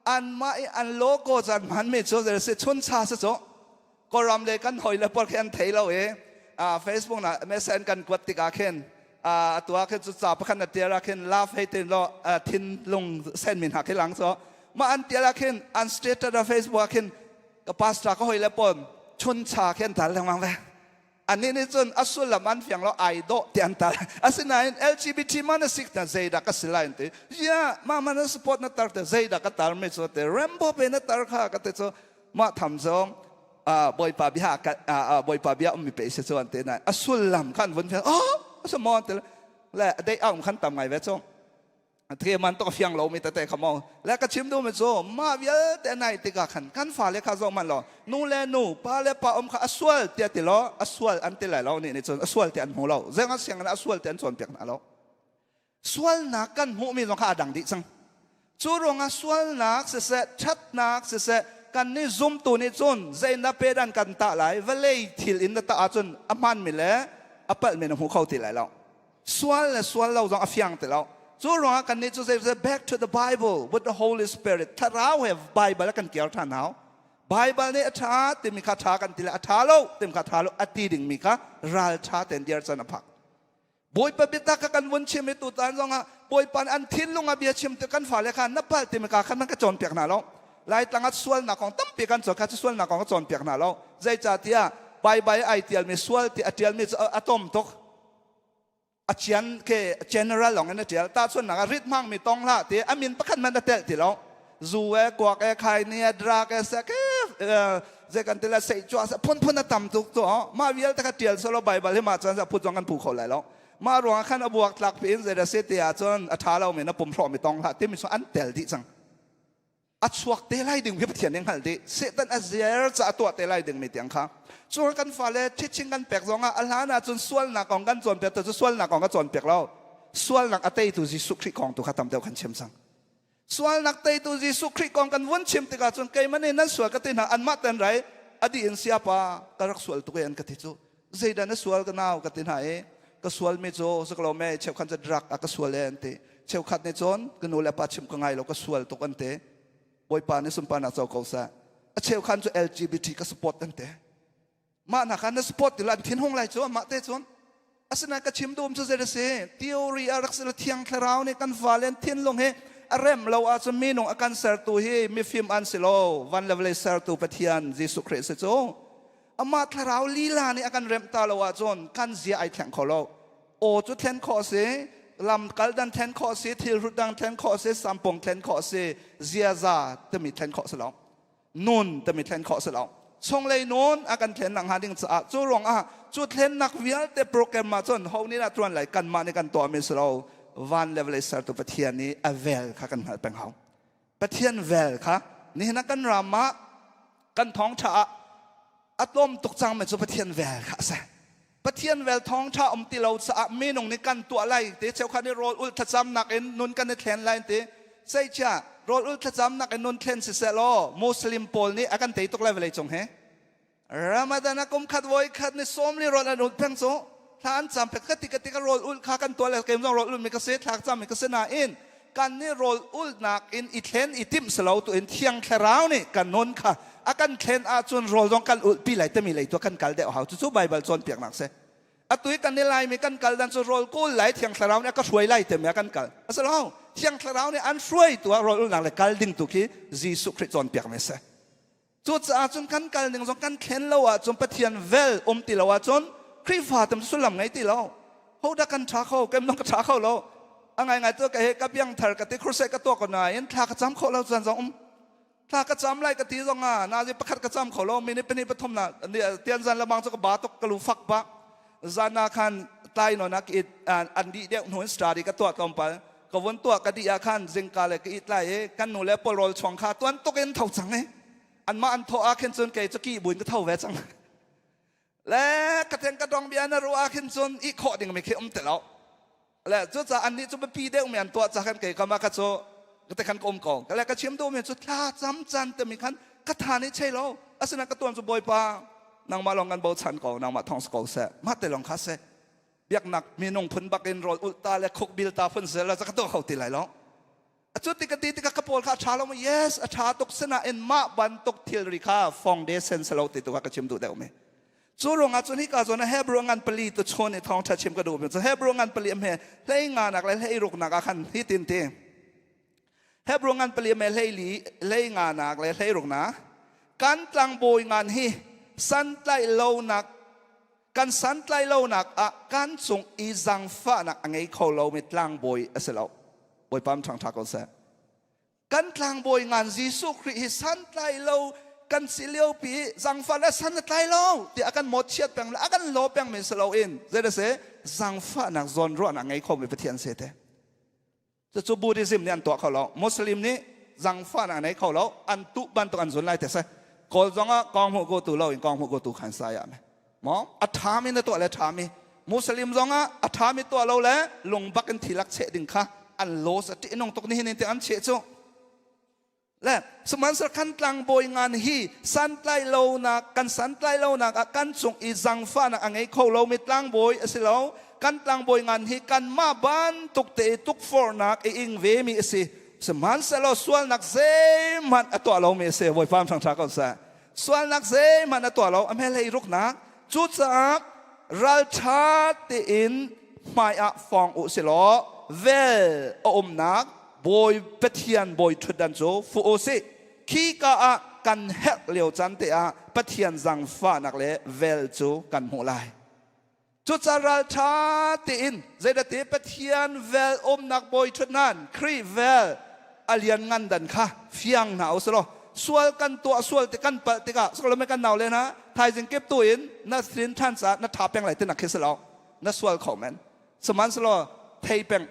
Anmah i an logo caan hmanmi cu zei si chuncha si cu Kawlram le kan hoi le pawl khi an thei lo i Facebook na MSN kan kuat tikah khin atu ah khin cu ca pakhat na tial ah khin love hei tin lo thinlung sen min ha khi lang so ma an tial ah khin an status a Facebook ah khin ka pastor ka hoi le pawl chuncha khi an tal lengmang ve. Anih nih cun a sullam an fiang lo, ai dawh ti an tar. Asinain LGBT man a sik na zeidah ka si lai an ti. Ya ma man a support na tar te zeidah ka tar mi cu te Rambo pe na tar kha ka te cu mah tham zong Bawipa bia Bawipa bia ummi pe si cu an ti na a sullam khan vun fiang oh a mo an ti le dei aung khan tam ngai ve cu the man to fiang lo mi tete kha mo le ka chim du mi cu ma vialte nai tikah khan kan fale kha zo man lo nu le nu, pa le pa um kha a sual tia ti lo a sual an ti lai lo ni nih cun a sual ti an hmu lo zeng an siang a sual ti an cawn piak hna lo. Sualnak kan hmuh mi zong kha a dang dih cang. Cu ruangah sualnak siseh, ṭhatnak siseh, kan nih zumtu nih cun zei na pedan kan tah lai? Vawlei thil in na tah ahcun a hmaan mi le a palh mi na hmu kho ti lai lo. Sual le sual lo zong a fiang ti lo. Cu ruangah kan nih cu zei back to the Bible with the Holy Spirit, thlarau he Bible kan kiar ṭhan hau. Bible nih a ṭha timi kha ṭha kan ti le a ṭha lo timi kha ṭha lo a ti dingmi kha ral ṭha tein dir can a phak. Bawipa biatak kha kan vun chim i tutan zongah Bawipa an thinlung ah bia chim ti kan fale kha na palh timi ka khan man ka cawnpiak hna lo. Laitlang ah sualnak kong tampi kan cawn kha cu sualnak kong ka cawnpiak hna lo. Zeicahtiah Baibal ai tialmi sual ti a tialmi cu a tom tuk. A chian ke general long in a tial. Tahchunnak ah rit hmangmi tong hlah ti a min pakhat man a telh ti lo. Zu e kuak e khai ni e drug e sek e zei kan ti la sei chua se phun phun a tam tuk to ma vialte kha tial solo Bible hi ma chan sa phut zong kan phu kho lai lo. Ma ruang khan a buak tlak pi in zei da se ti ah cun a tha lo mi na pum hrawh mi tong hlah timi so an tel dih cang. A chuak te lai ding hi Pathian nih hngalh dih. Satan a zer ca a tuah te lai ding mi tiang kha cu kan fale teaching kan pek zong ah a hlan ah cun sualnak kong kan cawnpiak tu cu sualnak kong ka cawnpiak lo. Sualnak a teitu Jesuh Khrih kong tu kha tam deuh kan chim cang. Sualnak teitu Jesuh Khrih kong kan vun chim tikah cun keimah nih nan sual ka ti hna anmah ten rai a dih in siapa ka rak sual tuk e an ka ti cu zeidah na sual ka nau ka ti hna i ka sual mi cu saklo me cheukhan cu drug a ka sual e an ti. Cheukhat nih cun ka nu le pa chim ka ngai lo ka sual tuk an ti. Bawipa nih sunparnak co ko seh. A cheu khan cu LGBT ka support an te. Mah na khan na support ti lan thin hung lai cu mah te cun. Asinain ka chim duhum cu zei si theory a rak si thiang thlarau nih kan fale an thinlung hi a rem lo ahcun minung a kan sertu hi mifim an si lo van le vawlei sertu Pathian Jesuh Khrih si cu amah thlarau lila nih a kan remh ta lo ahcun kan zia ai thleng kho lo aw cu thlen khawh si lam kal dan thlen khawh si thil hrut dang thlen khawh si sampong thlen khawh si ziaza timi thlen khawh si lo nun timi thlen khawh si lo chunglei nun a kan thlen nak hnga ding caah cu ruangah cu thlennak vialte program ah cun ho nih dah tuan lai kanmah nih kan tuahmi si lo van le vawlei sertu Pathian nih a vel kha kan hngalh peng hau Pathian vel kha nihin ah kan ram ah kan thawngṭha ah a tlawm tuk cangmi cu Pathian vel kha a si Pathian vel thawngṭha um ti lo caah minung nih kan tuah lai te cheukhat nih rawl ul thlacamnak in nun kan i thlen lai ti seichia rawl ul thlacamnak in nun thlen siseh law Muslim pawl nih a kan tei tuk lai vawlei cung hi Ramadan a kum khat voi khat ni sawm li rawl an ul peng cu thla an cam pek ka ti ka ti ka rawl ul kha kan tuah le kem zong rawl ul mi ka si thlak cam mi ka si nain kan nih rawl ulnak in i thlen i timh si lo tu in thiang thlarau nih kan nun kha a kan thlen ahcun rawl zong kan ulhpi lai timi lei tu kan kal deuh hau cucu Baibal cawnpiaknak si atu i kan i laimi kan kal dan cu rawl kawl lai thiang thlarau nih a ka hruai lai timi ah kan kal a si lo thiang thlarau nih an hruai tu ah rawl ulnak le kal ding tu khi Jesuh Khrih cawnpiak mi si cucaah cun kan kal ning zong kan thlen lo ahcun Pathian vel um ti lo ahcun Khrihfa tam sullam ngei ti lo ho dah kan ṭha kho kem dong ka ṭha kho lo a ngai ngai tu ka he ka biang thar ka ti crusade ka tuah ko nain thla ka cam kho lo cun zong um thla ka cam lai ka ti zong ah nazi pakhat ka cam kho lo minute pahnih pathum na tian zan lamang cu ka ba tuk ka lu fak ba zan na khan tlai no na ki an di deuh hnu in study ka tuah tlawmpal ka vun tuah ka di ah khan zingka le ka it lai i kan nu le pawlrawl chuang kha tuan tuk in tho cang i anmah an thawh ah khin cun kei cu ki buin ka tho ve cang le ka teng ka dong bia na ru ah khin cun i khawh ding mi khi um te lo le cu ca an nih cu biapi deuh mi an tuah ca khan kei kama ka cu ka te khan ka um ko ka le ka chim duh mi cu thla cam chan te mi khan ka tha nih chei lo asina ka tuan cu bawipa nangmah lawng kan bochan ko nangmah thong ko seh mah te lawng kha seh biaknak minung phun bakin rawl ulh ta le khuk bil ta phun seh la ka tuah kho ti lai lo acu ti ka ti tikah ka pawl kha a ṭha lo yes a ṭha tuk sinain mah bantuk thilri kha foundation si lo ti tu kha ka chim duh deuh mi cu ruangah cun hika zawn ah Hebrew ngan pali tu chun i thawngṭha chim ka duh mi cu Hebrew ngan pali am he hlei nga nak le hlei ruk nak ah khan hi tin ti Hebrew ngan pali am he hlei li hlei nga nak le hlei ruk nak kan tlangbawi ngan hi santlaih lonak kan santlaih lonak ah kan cung i zangfahnak a ngei kho lomi tlangbawi a si lo bawipa ṭhang ṭha ko seh kan tlangbawi ngan Jesuh Khrih hi santlai lo kan si lio pi zangfah le san a tlai lo ti a kan mawtchiat peng le a kan law peng men si lo in zei da se zangfahnak zawn ruahnak ngei kho mi Pathian se te cucu Buddhism nih an tuah kho lo Muslim nih zangfahnak nei kho lo an tuh bantuk an zun lai te se kawl zong ah kong hmuh ko tu lo in kong hmuh ko tu khan sa ya me mo a ṭhami na tuah le ṭhami Muslim zong ah a ṭhami tuah lo le lungbak in thilak cheh ding kha an laws a ṭihnung tuk nihin in tiang an cheh cu le sihmanhsehlaw kan tlangbawi ngan hi santlai lonak kan santlai lonak ah kan cung i zangfahnak a ngei kho lomi tlangbawi a si lo kan tlangbawi ngan hi kanmah bantuk te i tukforhnak i ing vemi a si sihmanhsehlaw sualnak zeihmanh a tuah lomi a si Bawipa thangṭha ko seh sualnak zeihmanh a tuah lo a hmelei ruknak cucaah ralṭha tein hmaiah fong u silaw vel a umnak bawi Pathian bawi ṭhutdan cu fuh u sih khika ah kan herh lio caan te ah Pathian zaangfahnak le vel cu kan hmuh lai cucaah ralṭha tein zeidate Pathian vel umnak bawi ṭhutdan Khrih vel a lian ngan dan kha fiang hna u silaw sual kan tuah sual ti kan palh tikah sakalome kan nau le na thaizing kip tu in na sin than caah na tha peng lai ti nak khi si lo na sual kho men sihmanhsehlaw thei peng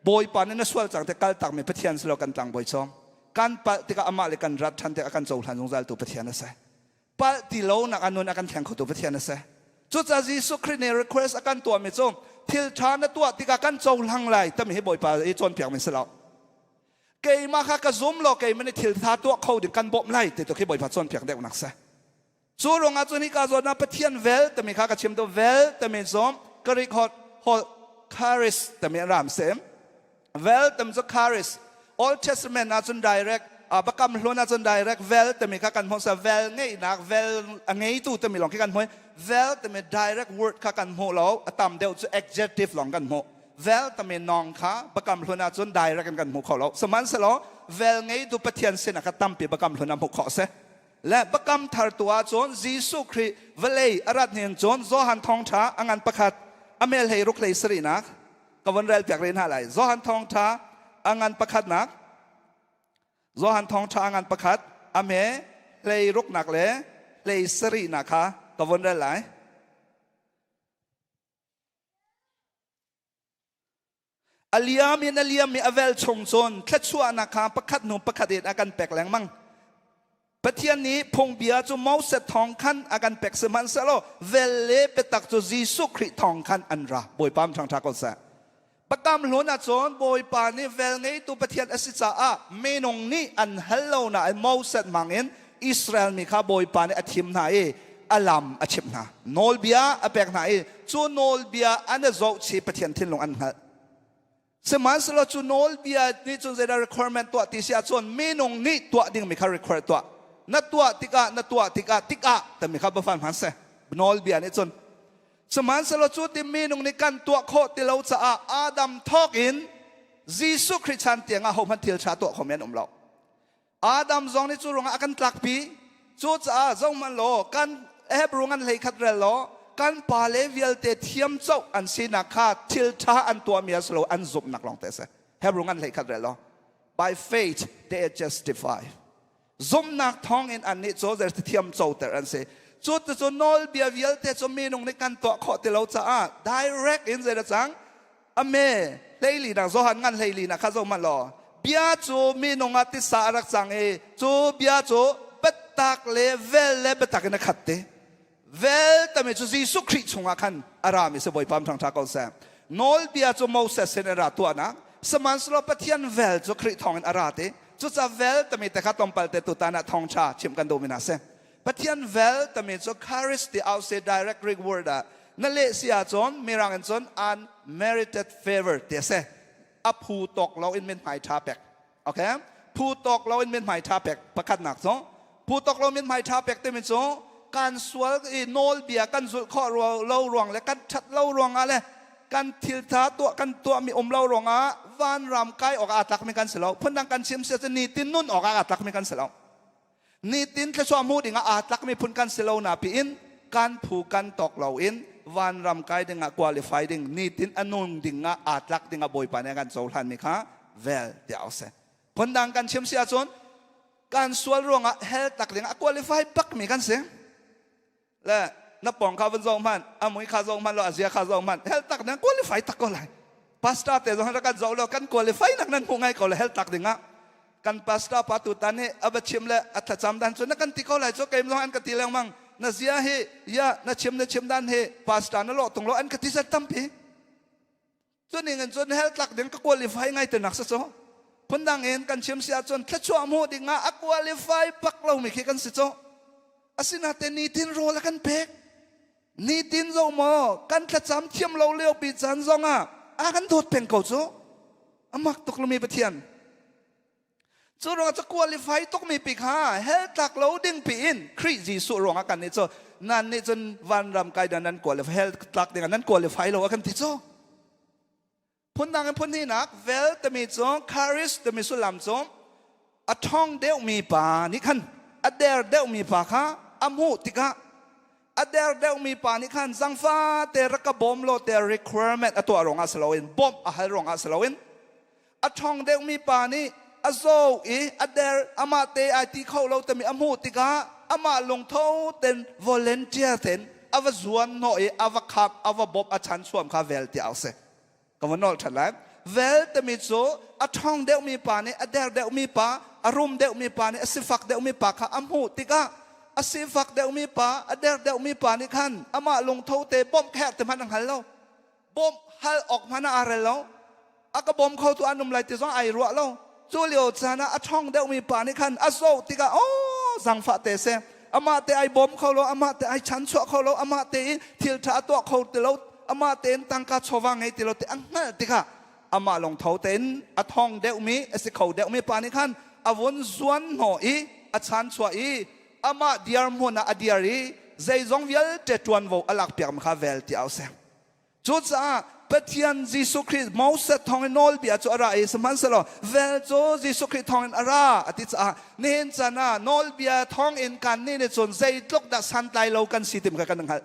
bawipa nih na sual cang te kal tak mi pathian si lo kan tlang bawi chong kan palh tikah amah le kan rat than tikah kan cohlan zungzal tu pathian a si palh ti lo nak a nun a kan thleng khotu Pathian a si. Cucaah Jesuh Khrih nih request a kan tuahmi cu thil ṭha na tuah tikah kan cohlang lai timi hi Bawipa i cawnpiak mi si lo. Keimah kha ka zum law keimah nih thil ṭha tuah kho ding kan bawmh lai ti tu khi Bawipa cawnpiak deuhnak si. Cu ruangah cun hika zawn ah Pathian vel timi kha ka chim tu vel timi zong Greek holh holh charis timi ram sem. Vel tam cu charis Old Testament ah cun direct Bakam hlun ahcun direct vel timi kha kan hmuh sa vel ngeihnak vel a ngeitu timi lawng khi kan hmuh. Vel timi direct word kha kan hmuh lo, a tam deuh cu adjective lawng kan hmuh. Vel timi nong kha bakam hlun ahcun direct in kan hmu kho lo. Sihmanhsehlaw vel ngeitu Pathian sin ah kha tampi bakam hlun ah hmuh khawh a si. Le bakam thar tu ahcun Jesuh Khrih vawlei a rat hnin cun Johan thawngṭha a ngan pakhat a mel hlei ruk hlei sarihnak ka von rel piak rih hna lai. Johan thawngṭha a ngan pakhatnak Johan thawngṭha a ngan pakhat a me hlei ruknak le hlei sarihnak kha ka von rel lai. A liam in a liam i a vel chung cun thluachuahnak kha pakhat hnu pakhat in a kan pek lengmang. Pathian nih phungbia cu Moses thawng khan a kan pek sihmanhsehlaw vel le biatak cu Jesuh Khrih thawng khan an ra. Bawipa ṭhangṭha ko seh. Biakam hlun ahcun Bawipa nih vel ngeitu Pathian a si caah minung nih an hal lo nain Moses hmangin Israel mi kha Bawipa nih a thim hna i a lam a chimh hna. Nawlbia a pek hna i cu nawlbia an i zohchih Pathian thinlung an hngalh. Sihmanhsehlaw cu nawlbia nih cun zeidah requirement tuah ti si ahcun minung nih tuah dingmi kha require tuah. Na tuah tikah na tuah tikah tikah timi kha biafan hman seh. Nawlbia nih cun Sihmanhsehlaw cu ti minung nih kan tuah khawh ti lo caah Adam thawk in Jesuh Khrih chan tiangah hohmanh thil ṭha tuah khomi an um lo. Adam zong nih cu ruangah a kan tlakpi. Cucaah zohhmanh law kan Hebrew ngan hlei khat rel law kan pale vialte thiam coh an sinak kha thil ṭha an tuahmi a si lo an zumhnak lawng te a si. Hebrew ngan hlei khat rel law by faith they are justified. Zumhnak thawngin annih cu thiam coter an si. Cu cu nawlbia vialte cu minung nih kan tuah khawh ti lo caah direct in zei cang ame hleili nak Johan ngan hleili nak kha zoh hmanh law bia cu minung ah tisa a rak cang i cu bia cu biatak le vel le biatak in a khat te vel tami cu Jesuh Khrih chungah khan a rami si Bawipa thangṭha ko seh nawlbia cu Moses sin in ra tuahnak sihmanhsehlaw Pathian vel cu Khrih thawngin a ra ti cucaah vel tami te kha tlawmpal te tutan ah thawngṭha chim kan duhmi hna si Pathian vel tami cu charis ti au se direct Greek word ah na leh si ahcun mirang in cun unmerited favor ti a si a phu tawk lo in mithmai ṭha pek okay phu tawk lo in mithmai ṭha pek pakhatnak cu phu tawk lo mithmai ṭha pek timi cu kan sual i nawlbia kan zulh khawh lo ruang le kan ṭhat lo ruangah le kan thiltha tuah kan tuahmi um lo ruangah vanram kai awk aa tlakmi kan si lo phundang kan chim si ahcun nitin nun awk aa tlakmi kan si lo nitin thluachuah hmu dingah aa tlakmi phun kan si lo na piin kan phu kan tawk lo in vanram kai dingah qualify ding nitin a nung dingah aa tlak dingah Bawipa nih a kan cohlanmi kha vel tiah a si phundang kan chim si ahcun kan sual ruangah hell tak dingah a qualify bakmi kan si le na pong kha vun zong hmanh a mui kha zong hmanh lo a zia kha zong hmanh hell tak ding qualify tak ko lai pastor te zong kan zoh lo kan qualify nak nan hmuh ngai ko le hell tak dingah kan pastor pa tu tan hi a va chim le a thlacam dan cu na kan ti ko lai cu keim zong an ka ti lengmang na zia hi ya na chim na chim dan hi pastor na lawh tung lo an ka ti zat tampi cu ning in cun hell tlak ding ka qualify ngai te nak sa cu phundang in kan chim si ahcun thluachuah hmuh ding ah a qualify bak lomi khi kan si cu asinain nitin rawl a kan pek nitin zo maw kan thlacam thiam lo lio pi caan zong ah a kan dawt peng ko cu amak tuk lomi Pathian Cu ruangah cu qualify tukmi pi kha hell tlak lo ding pi in Khrih Jesuh ruangah kan nih cu nan nih cun vanram kai dan nan qualify hell tlak ding ah nan qualify lo a kan ti cu. Phundang in phun hnihnak vel timi cu charis timi sullam cu a ṭhawng deuhmi pa nih khan a der deuhmi pa kha a hmuh tikah a der deuhmi pa nih khan zangfa te rak ka bawm law te requirement a tuah ruangah si loin bawmh a hal ruangah si loin A ṭhawng deuhmi pa nih a zaw i a der amah te ai ti kho lo timi a hmuh tikah amah lungtho ten volunteer ten a va zuan hnawh i a va khap a va bawmh a chan suam kha vel ti au si ka va nawl ṭhan lai vel timi cu a ṭhawng deuhmi pa nih a der deuhmi pa a rum deuhmi pa nih a sifak deuhmi pa kha a hmuh tikah a sifak deuhmi pa a der deuhmi pa nih khan amah lungtho te bawmh kher te hmanh a hngal lo bawmh hal awk hmanh ah aa rel lo a ka bawm kho tu an um lai ti zong ai ruah lo cu lio caan ah a ṭhawng deuhmi pa nih khan a zoh tikah aw zangfah te seh amah te ai bawm kho lo amah te ai chanchuah kho lo amah te i thil ṭha a tuah kho ti lo amah tein tangka chawva ngei ti lo ti a hngalh tikah amah lungtho tein a thawng deuhmi a si kho deuhmi pa nih khan. a vun zuan hnawh i a chanchuah i amah diar hmun ah a diar i zeizong vialte ṭuanvo a lakpiak mi kha vel ti au seh. Cucaah Pathian Jesuh Khrih Moses thawngin nawlbia cu a ra i sihmanhsehlaw vel cu Jesuh Khrih thawngin a ra a ti caah nihin caan ah nawlbia thawngin kannih nih cun zeitluk dah santlai lo kan si tim kha kan hngalh.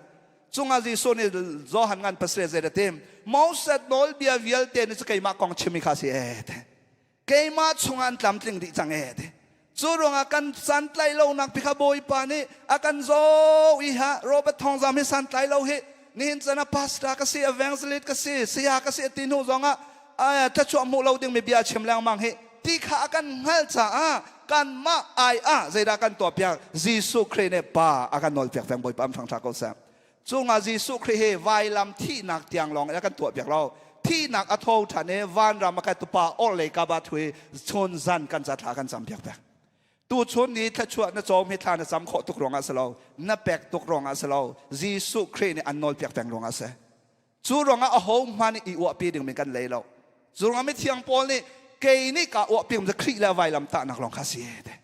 Cungah Jesuh nih Johan ngan pasarih zei dah tim Moses nawlbia vialte nih cu keimah kong chimmi kha a si ee. Keimah chungah an tlamtling dih cang ee ti. Cu ruangah kan santlaih lonak pi kha Bawipa nih a kan zoh i ha Robert Thawngzam hi santlai lo hi nihin chan ah pastor ka si evangelist ka si saya ka si ti hnu zongah thluachuah hmuh lo dingmi bia chim lengmang hi ti kha a kan hngalh caah kanmah ai ah zeidah kan tuah piak Jesuh Khrih nih pa a kan nawl piak peng Bawipa am hrang ko seh. Cungah Jesuh Khrih hi vailam thihnak tiang lawng in a kan tuah piak lo. Thihnak a tho ṭhan i vanram a kai tupa orhlei kaba thui chun zan kan ca thla kan cam piak pek. Tu chun ni thluachuah na cawm hi thla na cam khawh tuk ruangah si lo, na pek tuk ruangah si lo, Jesuh Khrih nih an nawl piak peng ruangah si. Cu ruangah a ho hmanh i uahpi dingmi kan lei lo. Cu ruangah mithiang Paul nih kei nih kaa uahpi cu Khrih le vailam tahnak lawng kha si te.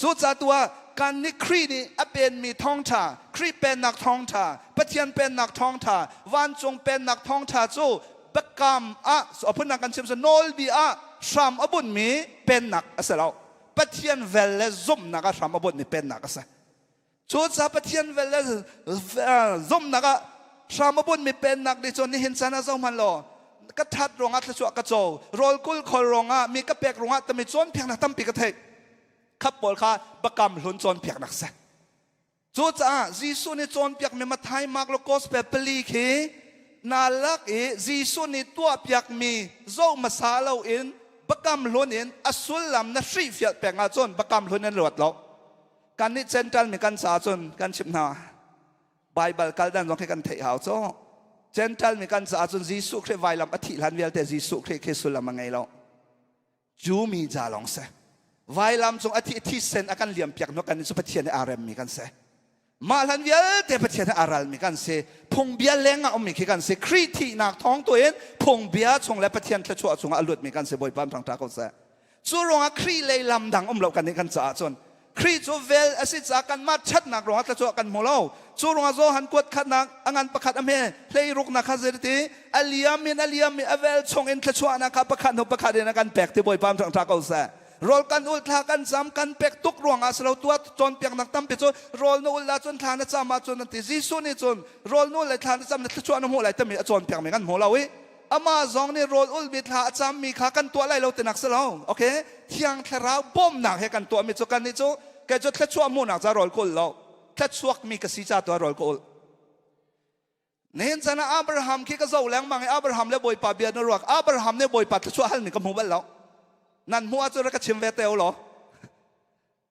Cucaah tu ah kan nih Khrih nih a penmi thawngṭha, Khrih pennak thawngṭha, Pathian pennak thawngṭha, vancung pennak thawngṭha cu biakam ah a phunnak kan chim cu nawlbia ah hram a bunhmi pennak a si lo. Pathian vel le zumhnak ah hram a bunhmi pennak a si. Cucaah Pathian vel le zumhnak ah hram a bunhmi pennak nih cun nihin caan ah zohhmanh law ka ṭhat ruangah thluachuah ka co, rawl kul khol ruangah mi ka pek ruangah tami cawnpiaknak tampi ka theih. Khap pawl kha bakam hlun cawnpiaknak si. Cucaah Jesuh nih cawnpiakmi Matthai, Mark le Gospel pali khi na lak i Jesuh nih tuahpiakmi zoh hmasa loin bakam hlun in a sullam na hrihfial peng ahcun bakam hlun in ruat lo. Kan nih Gentile mi kan caah cun kan chimh hna. Baibal kal dan zong khi kan theih hau cu. Gentile mi kan caah cun Jesuh Khrih vailam a thih hlan vialte Jesuh Khrih khi sullam a ngei lo. Jew mi ca lawng si. Vailam cung a thi thisen a kan liam piak hnu kan cu Pathian he aa remmi kan si. Mah hlan vialte Pathian he aa ralmi kan si. Phungbia leng ah ummi khi kan si. Khrih thihnak thawng tu in phungbia chung le Pathian thluachuah chungah a lutmi kan si. Bawipa thangṭha ko seh. Cu ruangah Khrih lei lam dang um lo kan nih kan caah cun Khrih cu vel a si caah kanmah ṭhatnak ruangah thluachuah kan hmu lo. Cu ruangah Johan kuat khatnak a ngan pakhat a hme hleiruknak kha zeiti a liam in a liam i a vel chung in thluachuahnak kha pakhat hnu pakhat in a kan pek ti Bawipa ṭhangṭha ko seh. Rawl kan ul thla kan cam kan pek tuk ruangah si lo tuah cawnpiaknak tampi cu rawl na ul ahcun thla na cam ahcun an ti. Jesuh nih cun rawl na ul le thla na cam na thluachuah na hmuh lai timi a cawnpiakmi kan hmu lo i amah zong nih rawl ulmi thla a cammi kha kan tuah lai lo tinak si lo okay Thiang Thlarau bawmnak he kan tuahmi cu kan nih cu kei cu thluachuah hmuhnak ca rawl ka ul lo thluachuakmi ka si ca tu ah rawl ka ul nihin chan ah Abraham khi ka zoh lengmang i Abraham le Bawipa bia na ruak Abraham nih Bawipa thluachuah halmi ka hmu bal lo nan hmuh ahcun rak ka chim ve te u law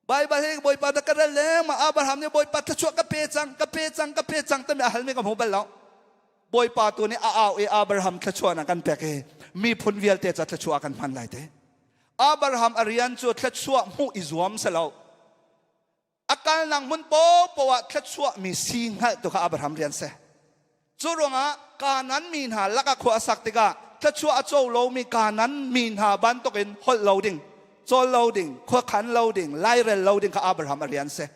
Baibal hi Bawipa na ka rel lengmang Abraham nih Bawipa thluachuah ka pe cang ka pe cang ka pe cang timi a halmi ka hmu bal lo Bawipa tu nih a au i Abraham thluachuah na kan pek i miphun vialte ca thluachuah kan hman lai te Abraham a rian cu thluachuah hmuh i zuam si lo a kalnak hmun popoh ah thluachuah mi si hngalh tu kha Abraham rian si Cu ruangah Kanaan mi hna lakah khua a sak tikah thluachuah a co lomi Kanaan mi hna bantukin holh lo ding, cawl lo ding, khuakhan lo ding, lairel lo ding kha Abraham a rian si.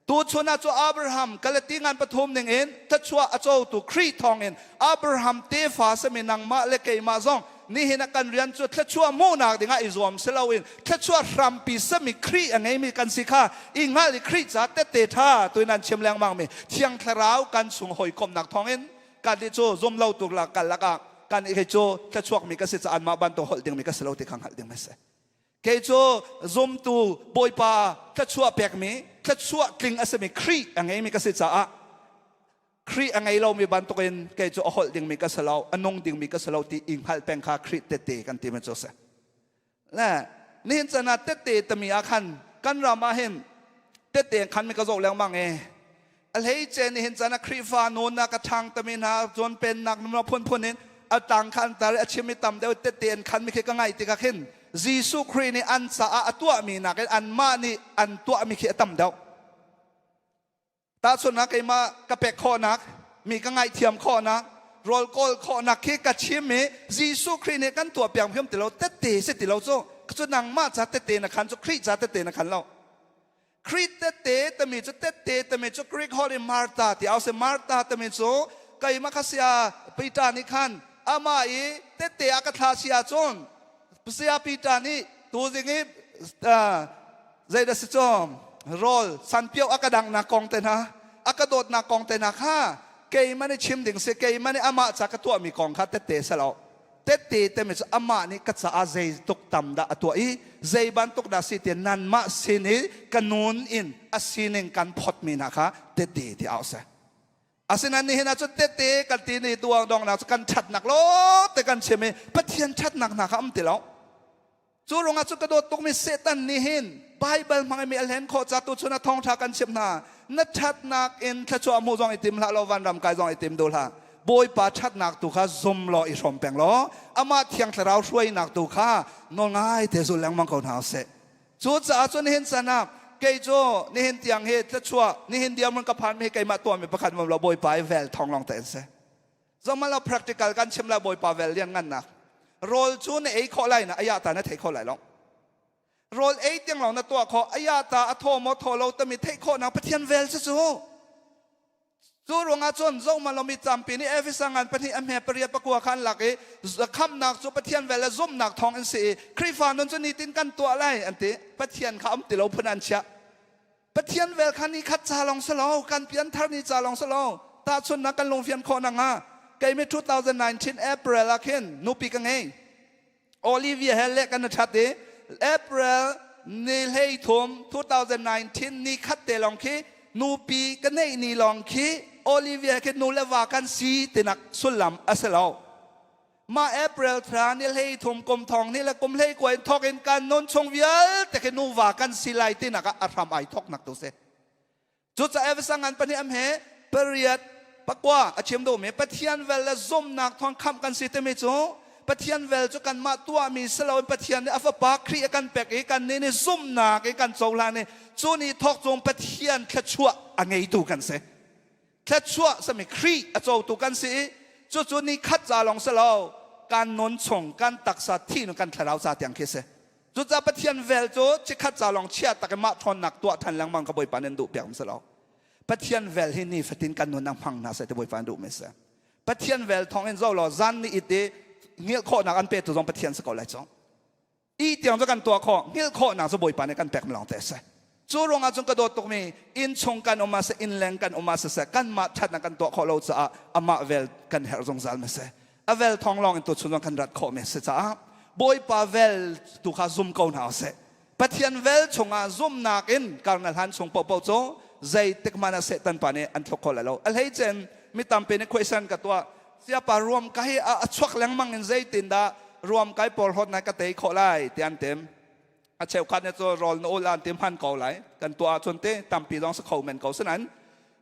Tuchun ah cu Abraham Galati ngan pathum ning in thluachuah a cotu Khrih thawngin Abraham tefa simi nangmah le keimah zong nihin ah kan rian cu thluachuah hmuhnak dingah i zuam si loin thluachuah hrampi sami Khrih a ngeimi kan si kha i hngalh i Khrih ca tette ṭha tuin an chim lengmang mi Thiang Thlarau kan chung hawikomhnak thawngin kan nih cu zum lo tu la kal lakah kan nih cu thluachuakmi ka si caah anmah bantuk holh dingmi ka si lo ti kha hngalh ding a si. Kei cu zumtu Bawipa thluachuah pekmi thluachuah tling a simi Khrih a ngeimi ka si caah Khrih a ngei lomi bantukin kei cu a holh dingmi ka si lo, a nung dingmi ka si lo ti i hngalh peng kha Khrih tette kan ti mi cu a si. Le nihin chan ah tette tami ah khan kan ram ah hin tette khan mi ka zoh lengmang i a hleice nihin chan ah Khrihfa nun ah ka ṭhang tami hna cun pennak nunnak phunphun in a tang khan tar a chim i tam deuh tette an khan mi khi ka ngaih tikah khin Jesuh Khrih nih an caah a tuahmi nakin anmah nih an tuahmi khi a tam deuh. Tahchunhnak keimah ka pek khawhnak, mi ka ngaihthiam khawhnak, rawl kawl khawhnak khi ka chim i Jesuh Khrih nih kan tuah piak hiam ti lo, tette si ti lo cu. Cu nangmah ca tette na khan cu Khrih ca tette na khan lo. Khrih tette tami cu tette tami cu Greek holh in Martha ti au si. Martha tami cu keimah kha sia Peter nih khan amah i tette a ka thla si ahcun saya Peter nih tuzing i zeidah si cu rawl sanpio a ka danghnak kong te hna a ka dawtnak kong te hna kha keimah nih chim ding si, keimah nih amah ca ka tuahmi kong kha tette si lo. Tette timi cu amah nih ka caah zei tuk tam dah a tuah i zei bantuk dah si ti nanmah sin i ka nun in a sining kan photmi hna kha tette ti au si. Asinain nihin ah cun tette kan ti ni tuang dongnak cu kan ṭhatnak lo te kan chim i Pathian ṭhatnak hna kha um ti lo. Cu ruangah cu ka dawt tukmi Satan nih hin Baibal hmang in mi a hlen khawh ca tu chun ah thawngṭha kan chimh hna. Na ṭhatnak in thluachuah hmuh zong i tim hlah law vanram kai zong i tim duh hlah. Bawipa ṭhatnak tu kha zum law i hrawm peng law amah Thiang Thlarau hruainak tu kha nawl ngai te zul lengmang ko hna usih. Cucaah cun nihin can ah kei cu nihin tiang hi thluachuah nihin dirhmun ka phanmi hi keimah tuahmi pakhat mam lo Bawipa i vel thawng lawng te an si. Zong lo practical kan chim lai Bawipa vel lian ngannak. Rawl cu na ei khawh lai na aya ta na thei khawh lai lo. Rawl ei tiang lawng na tuah khawh aya ta a thaw maw thaw lo tami theih khawh nak Pathian vel cu cu. Cu ruangah cun zohma lomi tampi nih Efesa ngan pahnih a hme pariat pakua kha an lak i khamnak cu Pathian vel le zumhnak thawng in si i Khrihfa nun cu nitin kan tuah lai an ti. Pathian kha um ti lo phun an chiah. Pathian vel kha ni khat ca lawng si lo, kan pianthar ni ca lawng si lo. Tahchunhnak kan lungfian khawh nakhnga keimi 2019 April ah khin nupi ka ngei. Olivia he leh kan i that i April ni 13 2019 ni khat te lawng khi nupi ka neih ni lawng khi Olivia khi nu le va kan si tinak sullam a si lo. Mah April thla ni 13 kum thong ni le kum hlei kua in thawk in kan nun chung vialte khi nuva kan si lai tinak ah a hram ai thawknak tu si. Cucaah Efesa ngan pahnih am he pariat pakua a chim duhmi Pathian vel le zumnak thawng khamh kan si timi cu Pathian vel cu kanmah tuahmi si loin Pathian nih a Fapa Khrih a kan pek i kannih nih zumhnak i kan cohlan i cu ni thawk cung Pathian thluachuah a ngeitu kan si. Thluachuah sami Khrih a cotu kan si i cucu ni khat ca lawng si lo kan nun chung kan taksa thi nu kan thlarau ca tiang khi si. Cucaah Pathian vel cu chikkhat ca lawng chia tak i mah ṭhawnnak tuah ṭhan lengmang ka Bawipa nan duh piak si lo. Pathian vel hi ni fatin kan nun ah hmang hna seh ti Bawipa an duhmi si. Pathian vel thawng in zo law zan ni it i hngilh khawhnak an petu zong Pathian si ko lai cu. I tiang cu kan tuah khawh, hngilh khawhnak cu Bawipa nih kan pek mi lawng te si. Cu ruangah cun ka dawt tukmi inn chung kan um ah seh, inn leng kan um ah siseh, kanmah ṭhatnak kan tuah khawh lo caah amah vel kan herh zungzal mi si. A vel thawng lawng in tuchun zong kan rat khawh mi a si caah Bawipa vel tu kha zum ko hna usih. Pathian vel chungah zumnak in karnal han chung paohpaoh cu zeitik hmanh ah Satan pa nih an thluk kho lai lo. A hleicen mi tampi nih khuaisan ka tuah. Siapa ruam ka hi a chuak lengmang in zeitindah ruam kai porhlawtnak ka tei khawh lai ti an tim. A cheukhat nih cu rawl na ul an ti hman ko lai. Kan tuah ahcun te tampi zong si kho men ko. Sinain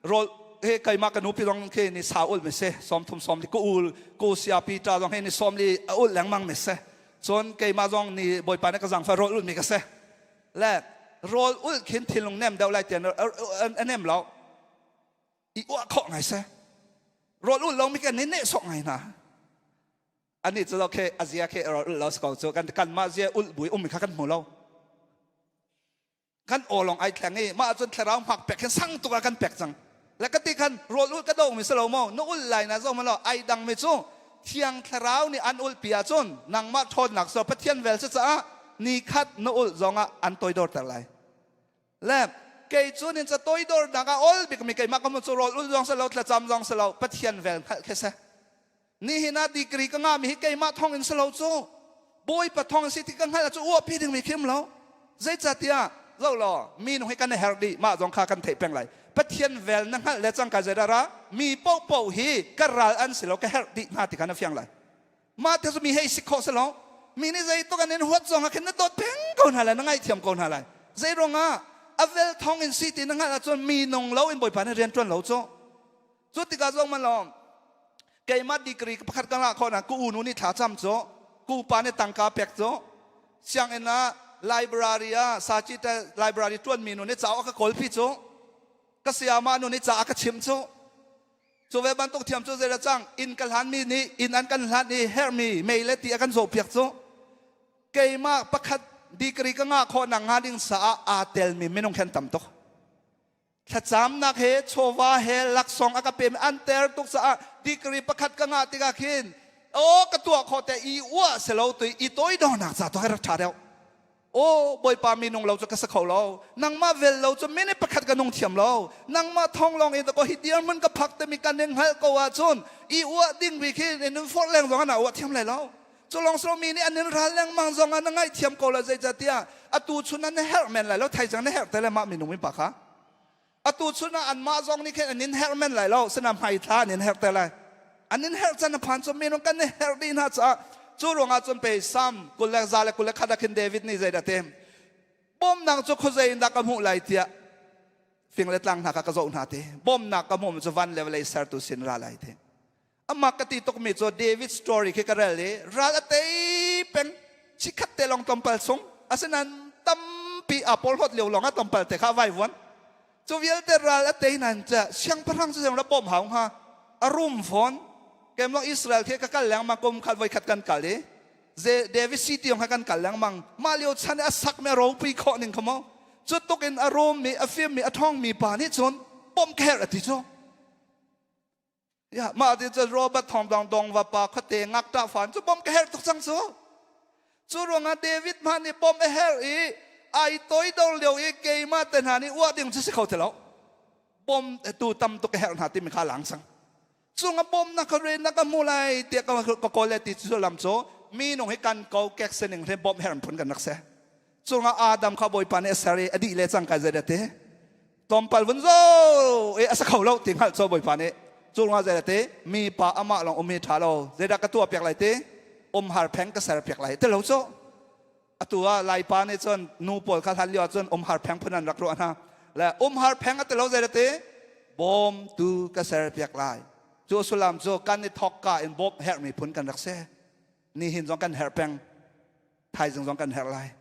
rawl he keimah ka nupi zong khi ni sa ul mi si 30 sawm li ka ul ko sia pi ta zong he ni sawm li a ul lengmang mi si. Cun keimah zong ni Bawipa nih ka zangfa rawl ul mi ka si. Le rawl ul khin thinlung nem deuh lai tian a nem lo. I uah khawh ngai si. Rawl ul lo mi kan ni neh sawh ngai hna. Ani cu khe a zia khe ul lo ko cu kan kanmah zia ul bui um kha kan hmu lo. Kan aw lawng ai thleng i mah cun thlarau hmak pek hin sang tuk ah kan pek cang. Le ka ti khan rawl ul ka dong mi si lo maw na ul lai na zo ma lo ai dang mi cu Thiang Thlarau nih an ul pi ahcun nangmah ṭhawnnak so Pathian vel si caah ni khat na ul zongah an toidor ter lai. Le kei cu nin ca toidor nak ah ol bik mi keimah ka mun cu rawl ul zong si lo thlacam zong si lo Pathian vel hngalh khi si. Nihin ah degree ka ngahmi hi keimah thawng in si lo cu Bawipa thawng si ti ka hngalh cu uahpi dingmi khi um lo. Zeicahtiah zoh law mi nung hi kan i herh dih mah zong kha kan theih peng lai. Pathian vel na hngalh le cangka zeidah ra mi paohpaoh hi ka ral an si lo ka herh dih hna ti kha na fiang lai. Mah te cu mi hei si khawh si lo. Mi nih zeituk an in huat zong ah khin na dawt peng ko hna lai na ngaihthiam ko hna lai. Zei ruangah a vel thawng in si ti na hngalh ahcun mi nung lo in Bawipa nih rian ṭuan lo cu. Cu tikah zong man lawng keimah degree pakhat ka ngah khawh na ka unu nih thla cam cu ka upa nih tangka pek cu sianginn ah library ah sachita library ṭuanmi nu nih cauk a ka kawlpi cu ka sayama nu nih ca a ka chim cu cu ve bantuk thiam cu zei cang inn ka hlanmi nih inn an kan hlan i herhmi mei le ti a kan zawhpiak cu keimah pakhat. Degree ka ngah khawh nak hnga ding saah aa telmi minung khen tam tuk. Thlacamnak he chawva he laksawng a ka pemi an ter tuk caah degree pakhat ka ngah tikah khin aw ka tuah khawh te i uah selo tu i toidornak ca tu hai rak ṭha deuh. Aw Bawipa minung lo cu ka si kho lo. Nangmah vel lo cu minute pakhat ka nung thiam lo. Nangmah thong lawng in ko hi dirhmun ka phak timi kan in hngalh ko ahcun i uah ding bi khi in forh leng zong ah uah thiam lai lo. Cu lawng so mi nih an in ral lengmang zong ah na ngaihthiam ko lo, zeicahtiah atu chun an herh men lai lo, thaizing na herh te le mah minung min pa kha. Atu chun ah anmah zong nih khin an in herh men lai lo, sina hmai thla an in herh te lai. An in herh can a phan cu minung kan i herh dih hna caah cu ruangah cun pei Sam 21 ah khin David nih zeidah ti, bawmnak cu khuazei in dah ka hmuh lai tiah fing le tlang hna kha ka zoh hna ti, bawmnak ka hmuh cu van le vawlei sertu sin ra lai ti. Amah ka ti tukmi cu David story khi ka rel i ral a tei peng, chikhat te lawng tlawmpal sung, asinain tampi aa porhlawt lio lawng ah tlawmpal te kha a vaivuan. Cu vialte ral a tei nain ca siangpahrang cu ra bawm hau hnga, a rum fawn. Keimah Israel khi ka kal lengmang, kum khat voikhat kan kal i David City kha kan kal lengmang. Mah lio chan i a sak mi a ropui khawh ning kha maw, cu tuk in a rum mi, a fim mi, a ṭhawng mi pa nih cun bawmh ka herh a ti cu. Ya, mah ti cu Robert Thawng Dong Dong va pa khuate ngakṭah fan cu bom ka herh tuk cang cu. Cu ruangah David hmanh nih bom a herh i ai toidor lio i keimah te hna nih uah ding cu si kho ti lo. Bom tu tam tuk ka herh hna timi kha lang cang. Cunga bom na ka ren na ka hmu lai tiah ka kawl le ti cu lam cu minung hi kan ko kek sining he bom herh phun kan rak si. Cunga Adam kha Bawipa nih a ser i a dih le cang kai zei te. Tlawmpal vun zo e a sa kho lo ti hngalh cho Bawipa nih cu ruangah zei te mi pa amah lawng um hi ṭha lo, zeidah ka tuah piak lai ti, umhar pheng ka ser piak lai ti lo cu. Atu ah Laipa nih cun nu pawl kha hlan lio ah cun umhar pheng phun an rak ruah hna le umhar pheng a ti lo, zei te bawmtu ka ser piak lai. Cu sullam cu kan i thawk ka in bawmh herhmi phun kan rak si, nihin zong kan herh peng, thaizing zong kan herh lai,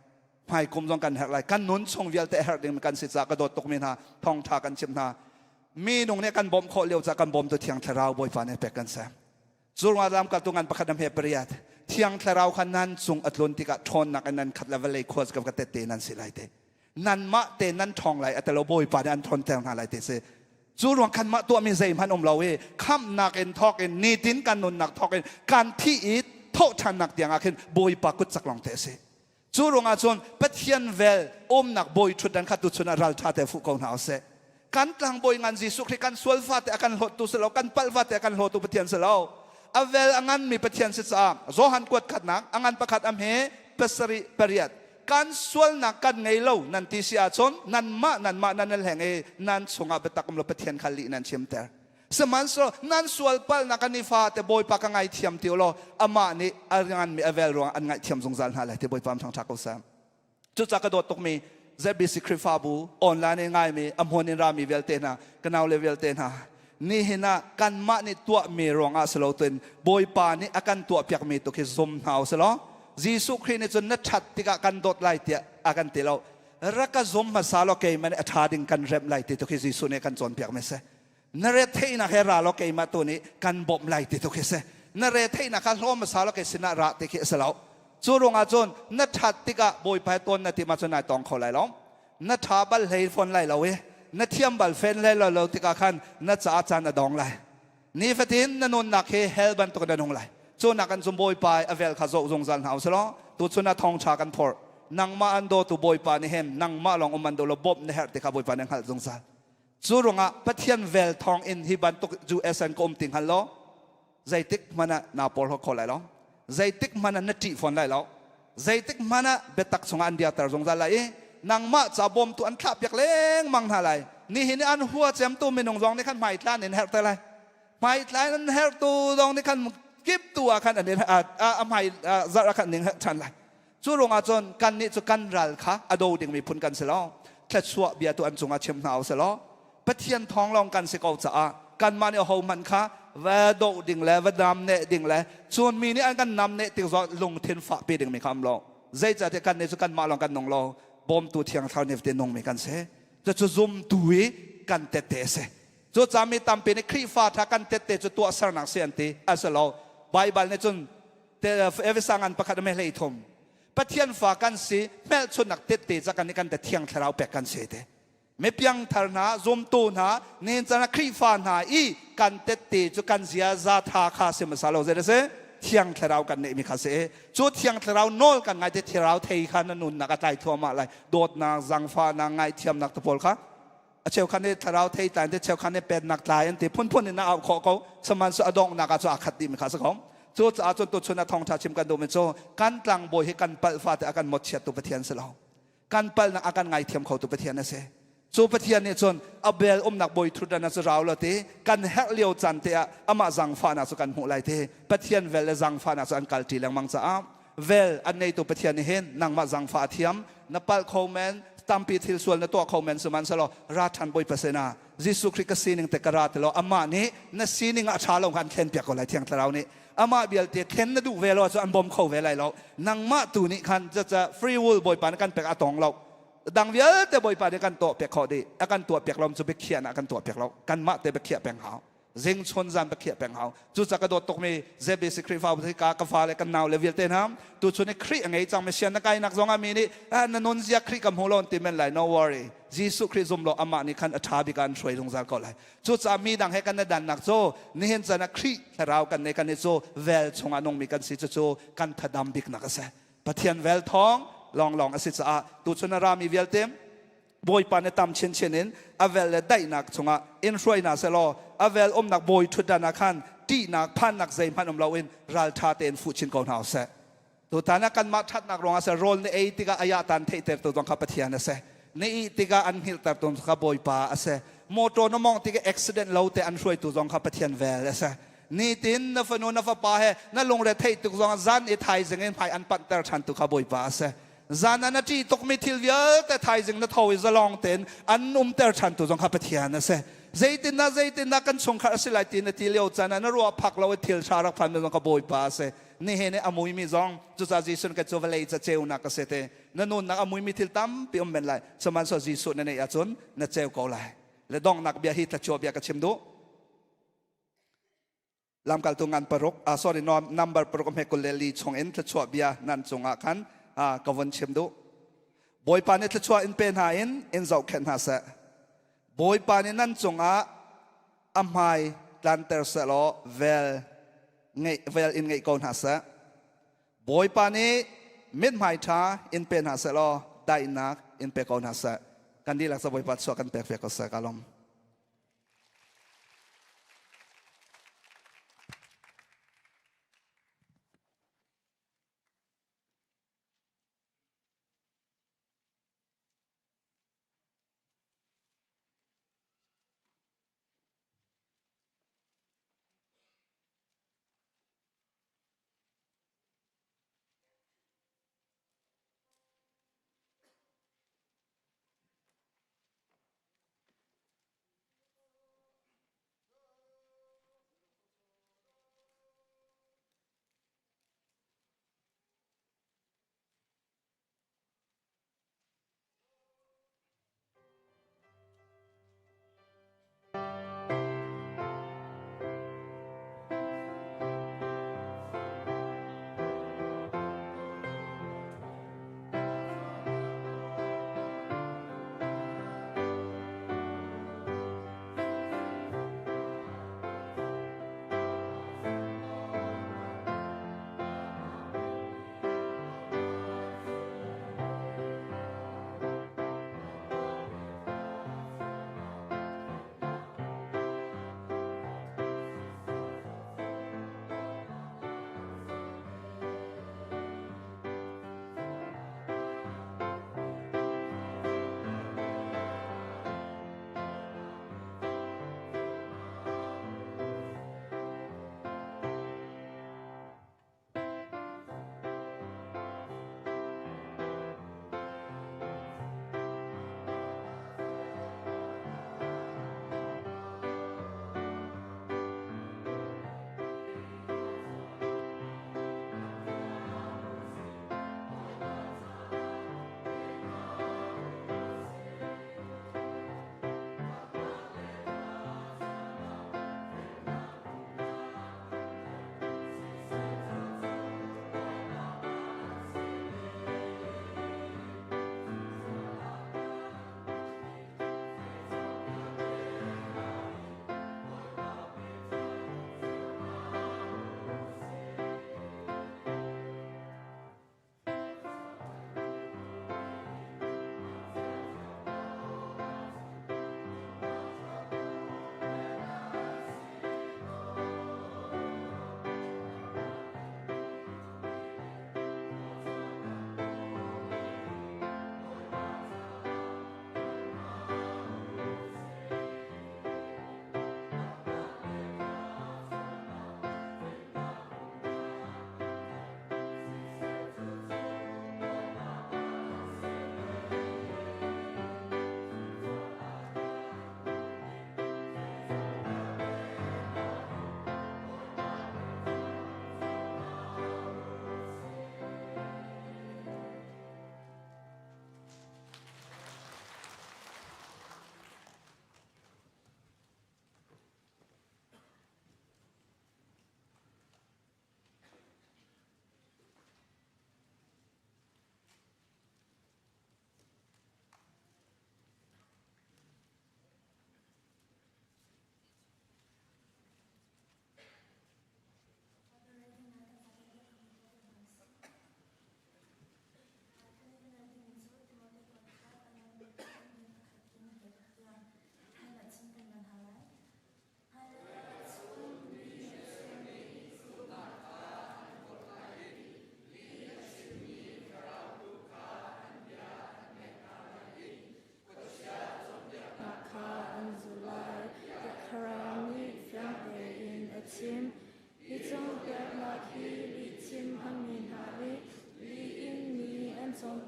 hmaikum zong kan herh lai, kan nun chung vialte herh ding kan si caah ka dawt tukmi hna, thawngtha kan chimh hna. Minung nih kan bawmh khawh lio caah kan bawmtu Thiang Thlarau Bawipa nih pek kan si. Cu ruangah lamkaltu ngan pakhat he pariat, Thiang Thlarau kha nan cung a tlun tikah ṭhawnnak in nan khat le vawlei khua ka ka tette nan si lai te, nanmah te nan ṭhawng lai atelo, Bawipa nih an ṭhawnter hna lai te si. Cu ruang khan mah tuahmi zeihmanh um lo i khamhnak in thawk in nitin kan nunnak thawk in kan thih i thawhṭhannak tiang ah khin Bawipa kut cak lawng te a si. Cu ruangah cun Pathian vel umnak bawi ṭhutdan kha tuchun ah ralṭha te fuh ko hna usih. Kan tlangbawi ngan Jesuh Khrih kan sual fate a kan hlawttu si lo, kan palh fate a kan hlawtu Pathian si lo, a vel a nganmi Pathian si caah Johan kuat khatnak a ngan pakhat am he pasarih pariat, kan sualnak kan ngei lo nan ti si ahcun nanmah nanmah nan i hleng i nan chungah biatak um lo, Pathian kha lih nan chimter. Sihmanhsehlaw nan sual palhnak kan i fate Bawipa ka ngaithiam ti u law amah nih a nganmi a vel ruangah an ngaihthiam zungzal hna lai ti. Bawipa thangṭha ko seh. Cucaah ka dawt tukmi ZBC Khrihfabu online in ngaimi, a hmun in rami vialte hna, ka naule vialte hna, nihin ah kanmah nih tuahmi ruangah si lo tuin Bawipa nih a kan tuahpiakmi tu khi zum hna u si law, Jesuh Khrih nih cun na ṭhat tikah kan dawt lai tiah a kan ti lo, rak ka zum hmasa law keimah nih a ṭha ding kan remh lai ti tu khi Jesuh nih a kan cawnpiakmi a si. Na retheihnak he ra law keimah tu nih kan bawmh lai ti tu khi si. Na retheihnak kha hlawm hmasa law kei sinah ra ti khi a si lo. Cu ruangah cun na ṭhat tikah Bawipa he tawn na tim ahcun nai tong kho lai lo, na ṭha bal hlei fawn lai lo i na thiam bal fen hlei lo lo tikah khan na caah caan a dong lai, nifatin na nunnak hi hell bantuk in a nung lai. Cu nak an cum Bawipa a vel kha zoh zungzal hna usih law tuchun ah thawngṭha kan phorh. Nangmah an dawtu Bawipa nih hin nangmah lawng um an duh lo, bawmh na herh ti kha Bawipa nih a hngalh zungzal. Cu ruangah Pathian vel thawng in hi bantuk US an ka um ti hngal law zeitik hmanh ah naa porhlaw kho lai lo, zeitik hmanh ah na ṭih fawn lai lo, zeitik hmanh ah biatak chungah an dirter zungzal lai i nangmah ca bawmtu an thlahpiak lengmang hna lai. Nihin i an hua cemtu minung zong nih khan hmaitlan in herhter lai, hmaitlan an herhtu zong nih khan kip tu ah khan an a hmai zarh ah khan ning herh ṭhan lai. Cu ruangah cun kannih cu kan ral kha a do ding miphun kan si lo, thluachuah bia tu an cungah chim hna u sih law Pathian thawng lawng kan si ko caah kanmah nih ahohmanh kha va doh ding le va namneh ding le cun mi nih an kan namneh tik zong lungthin fahpi ding mi kha um lo, zeicahtiah kannih cu kanmah lawng kan nung lo, bawmtu Thiang Thlarau nih te nung mi kan si. Cucu zumtu i kan tette a si. Cucaah mi tampi nih Khrihfa tha kan tette cu tuahsernak si an ti. A si lo. Baibal nih cun Efesa ngan pakhat a me hlei thum. Pathian fa kan si hmelchunnak tette ca kan nih kan te thiang thlarau pek kan si te. Mi piangthar hna, zumtu hna, nen cana Khrihfa hna i kan tette cu kan ziaza tha kha si hmasa lo zei si? Thiang thlarau kan neihmi kha si. Cu thiang thlarau nawl kan ngai te thlarau thei kha na nunnak a tlai thuahmah lai. Dawtnak, zangfahnak, ngaihthiamnak te pawl kha a cheukhat nih thlarau thei tlai te cheukhat nih pennak tlai an ti phunphun in na au khawh ko sihmanhsehlaw a donghnak ah cu aa khat dihmi kha a si ko cu caah cun tuchun a thawngṭha chim kan duhmi cu kan tlangbawi hi kan palh fate a kan mawtchiattu Pathian si lo kan palhnak a kan ngaithiam khotu Pathian a si cu Pathian nih cun Abel umnak bawi ṭhutdan ah cu rau lo ti kan herh lio caan te ah amah zangfahnak cu kan hmuh lai ti Pathian vel le zangfahnak cu an kalṭi lengmang caah vel an neitu Pathian nih hin nangmah zangfah a thiam na palh kho men tampi thil sual na tuah kho men sihmanhsehlaw ra ṭhan Bawipa sinah Jesuh Khrih ka sining te ka ra ti law amah nih na sining ah ṭha lo kha an thlen piak ko lai Thiang Thlarau nih amah vialte thlen na duh ve lo ahcun an bawm kho ve lai lo nangmah tu nih khan caca free will Bawipa nih kan pek a tong lo dang vialte Bawipa nih kan tuah piak khawh dih a kan tuah piak lo cu biakhiah ah kan tuah piak lo kanmah te biakhiah peng hau zing chun zan biakhiah peng hau cuca ka dawt tukmi ZBC Khrihfabu hi ka ka fale kan nau le vialte hna tu chun i Khrih a ngei cang mi sian na kai nak zong ah mi nih na nun zia Khrih ka hmu lo ti men lai no worry Jesuh Khrih zum lo amah nih khan a ṭha bik ah an hruai zungzal ko lai cucaah mi dang he kan i dannak cu nihin chan ah Khrih thlarau kan nei kan i cu vel chungah nungmi kan si cucu kan thadam biknak a si Pathian vel thawng lawnglawng a si caah tuchun a rami vialte Bawipa nih tam chinchin in a vel le daihnak chungah in hruai hna selaw a vel umnak bawi ṭhutdan ah khan ṭihnak phannak zeihmanh um loin ralṭha tein fuh chin ko hna usih. Tutan ah kanmah ṭhatnak ruangah seh rawl na ei tikah ayah tan theihtertu zong kha Pathian a si. Na ih tikah an hngilhtertu kha Bawipa a si. Motor na mawngh tikah accident lo te an hruaitu zong kha Pathian vel a si. Nitin na fanu na fapa he na lungre theih tuk zong zan i thaizing in hmai an panhter ṭhantu kha Bawipa a si. Zan ah na ṭih tukmi thil vialte thaizing na tho i zalong tein an umter ṭhantu zong kha Pathian a si. Zeitindah zeitindah kan chungkhar a si lai ti na ti lio caan ah na ruah phak lo i thil ṭha rak phan mi zong kha Bawipa a si. Nihin i a muimi zong cucaah Jesuh nih cu vawlei ca ceunak a si te. Na nunnak a muimi thil tampi um men lai. Sihmanhsehlaw Jesuh na neih ahcun na ceu ko lai. Le donghnak bia hi thlachuah bia ka chim duh. Lamkaltu ngan paruk sorry number paruk hme 24 chung in thluachuah bia nan cungah khan ka vun chim duh. Bawipa nih thluachuah in pe hna in in zohkhenh hna seh. Bawipa nih nan cungah a hmai tlanter seh law vel ngeih vel in ngeih ko hna seh. Bawipa nih mithmai ṭha in pe hna seh law daihnak in pe ko hna seh. Kan dihlak ca Bawipa chuah kan pek ve ko seh ka lawm.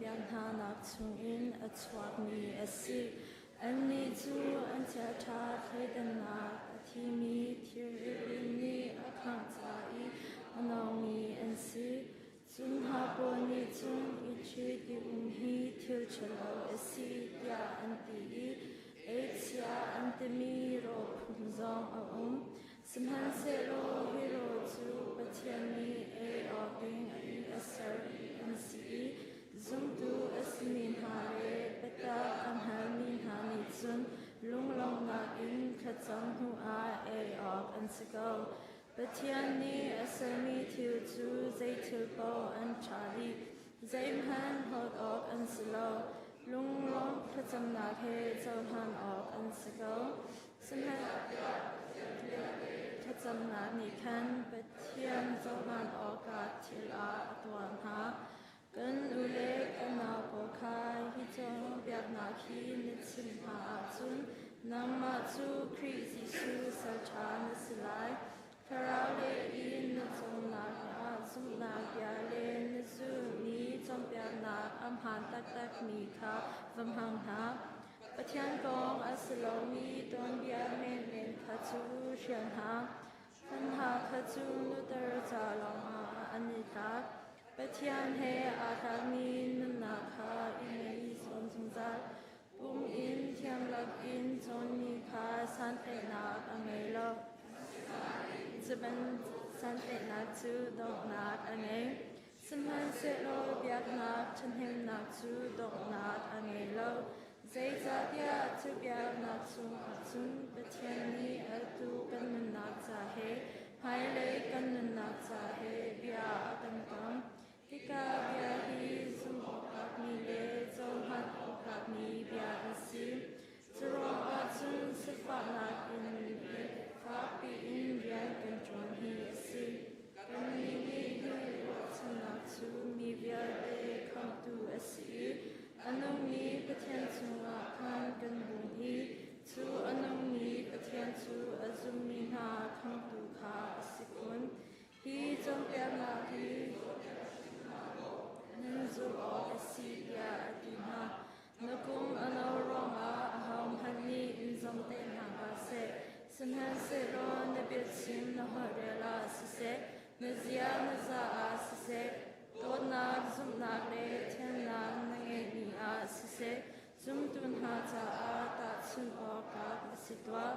cawnpiak hnanak chungin a chuakmi a si. Annih cu an chiaṭha thleidannak a thimi thirhri nih a khangh ca i a nawngmi an si. Cun hna pawl nih cun i ṭhit i um hi thil ṭhalo a si tiah an ti i eichia an timi rawl phun zong a um. Sihmanhsehlaw hi rawl cu Pathian nih ei awk ding in a ser an si i zumtu a simi hna le biatak a hngalmi hna nih cun lunglawmhnak in thlacam hnuah ei awk an si ko. Pathian nih a sermi thil cu zei thil paoh an ṭha dih, zeihmanh hlawt awk an si lo. Lunglawm thlacamnak he cohlan awk an si ko. Thlacamnak nih khan Pathian cohlan awkah thil ah a tuah hna. Kan u le kan nau pawl kha hi cawnpiaknak hi na chimh hna ahcun nangmah cu Khrih Jesuh salṭha na si lai. Thlarau lei in na cawnnak ah zumhnak bia le na zulhmi cawnpiaknak a hmaan taktakmi kha va hmang hna. Pathian kong a si lomi tuanbia menmen kha cu hrial hna. An hna kha cu nutar ca lawngah an i tlak. Pathian he aa tlakmi nunnak kha i ngei zuam zungzal. Pum in thiamlak in cawnmi kha santlaihnak a ngei lo. Cuban santlaihnak cu donghnak a ngei. Sihmanhsehlaw biaknak ṭhahnemnak cu donghnak a ngei lo. Zeicahtiah cu biaknak chungah cun Pathian nih atu kan nunnak ca he hmailei kan nunnak ca he bia a kan kam. Hika bia hi zumh awk tlakmi le cohlan awk tlakmi bia an si. Curuangah cun sifahnak in fakpi in rian kan ṭuan hi a si. Kannih nih hi ruahchannak cu mi vialte khamhtu a si i a nungmi Pathian chungah khan kan bung i cu a nungmi Pathian cu a zummi hna khamhtu kha a si khun. Hi cawnpiaknak hi nan zulh awk a si tiah a ti hna. Na kum a no ruangah ahohmanh nih in zong te hna hlah seh. Sihmanhsehlaw na biachim na holhrel ah siseh, na zia na za ah siseh, dawtnak, zumhnak le thiannak na ngeihmi ah siseh, zumtu hna caah tahchunh awk tlak a si tuah.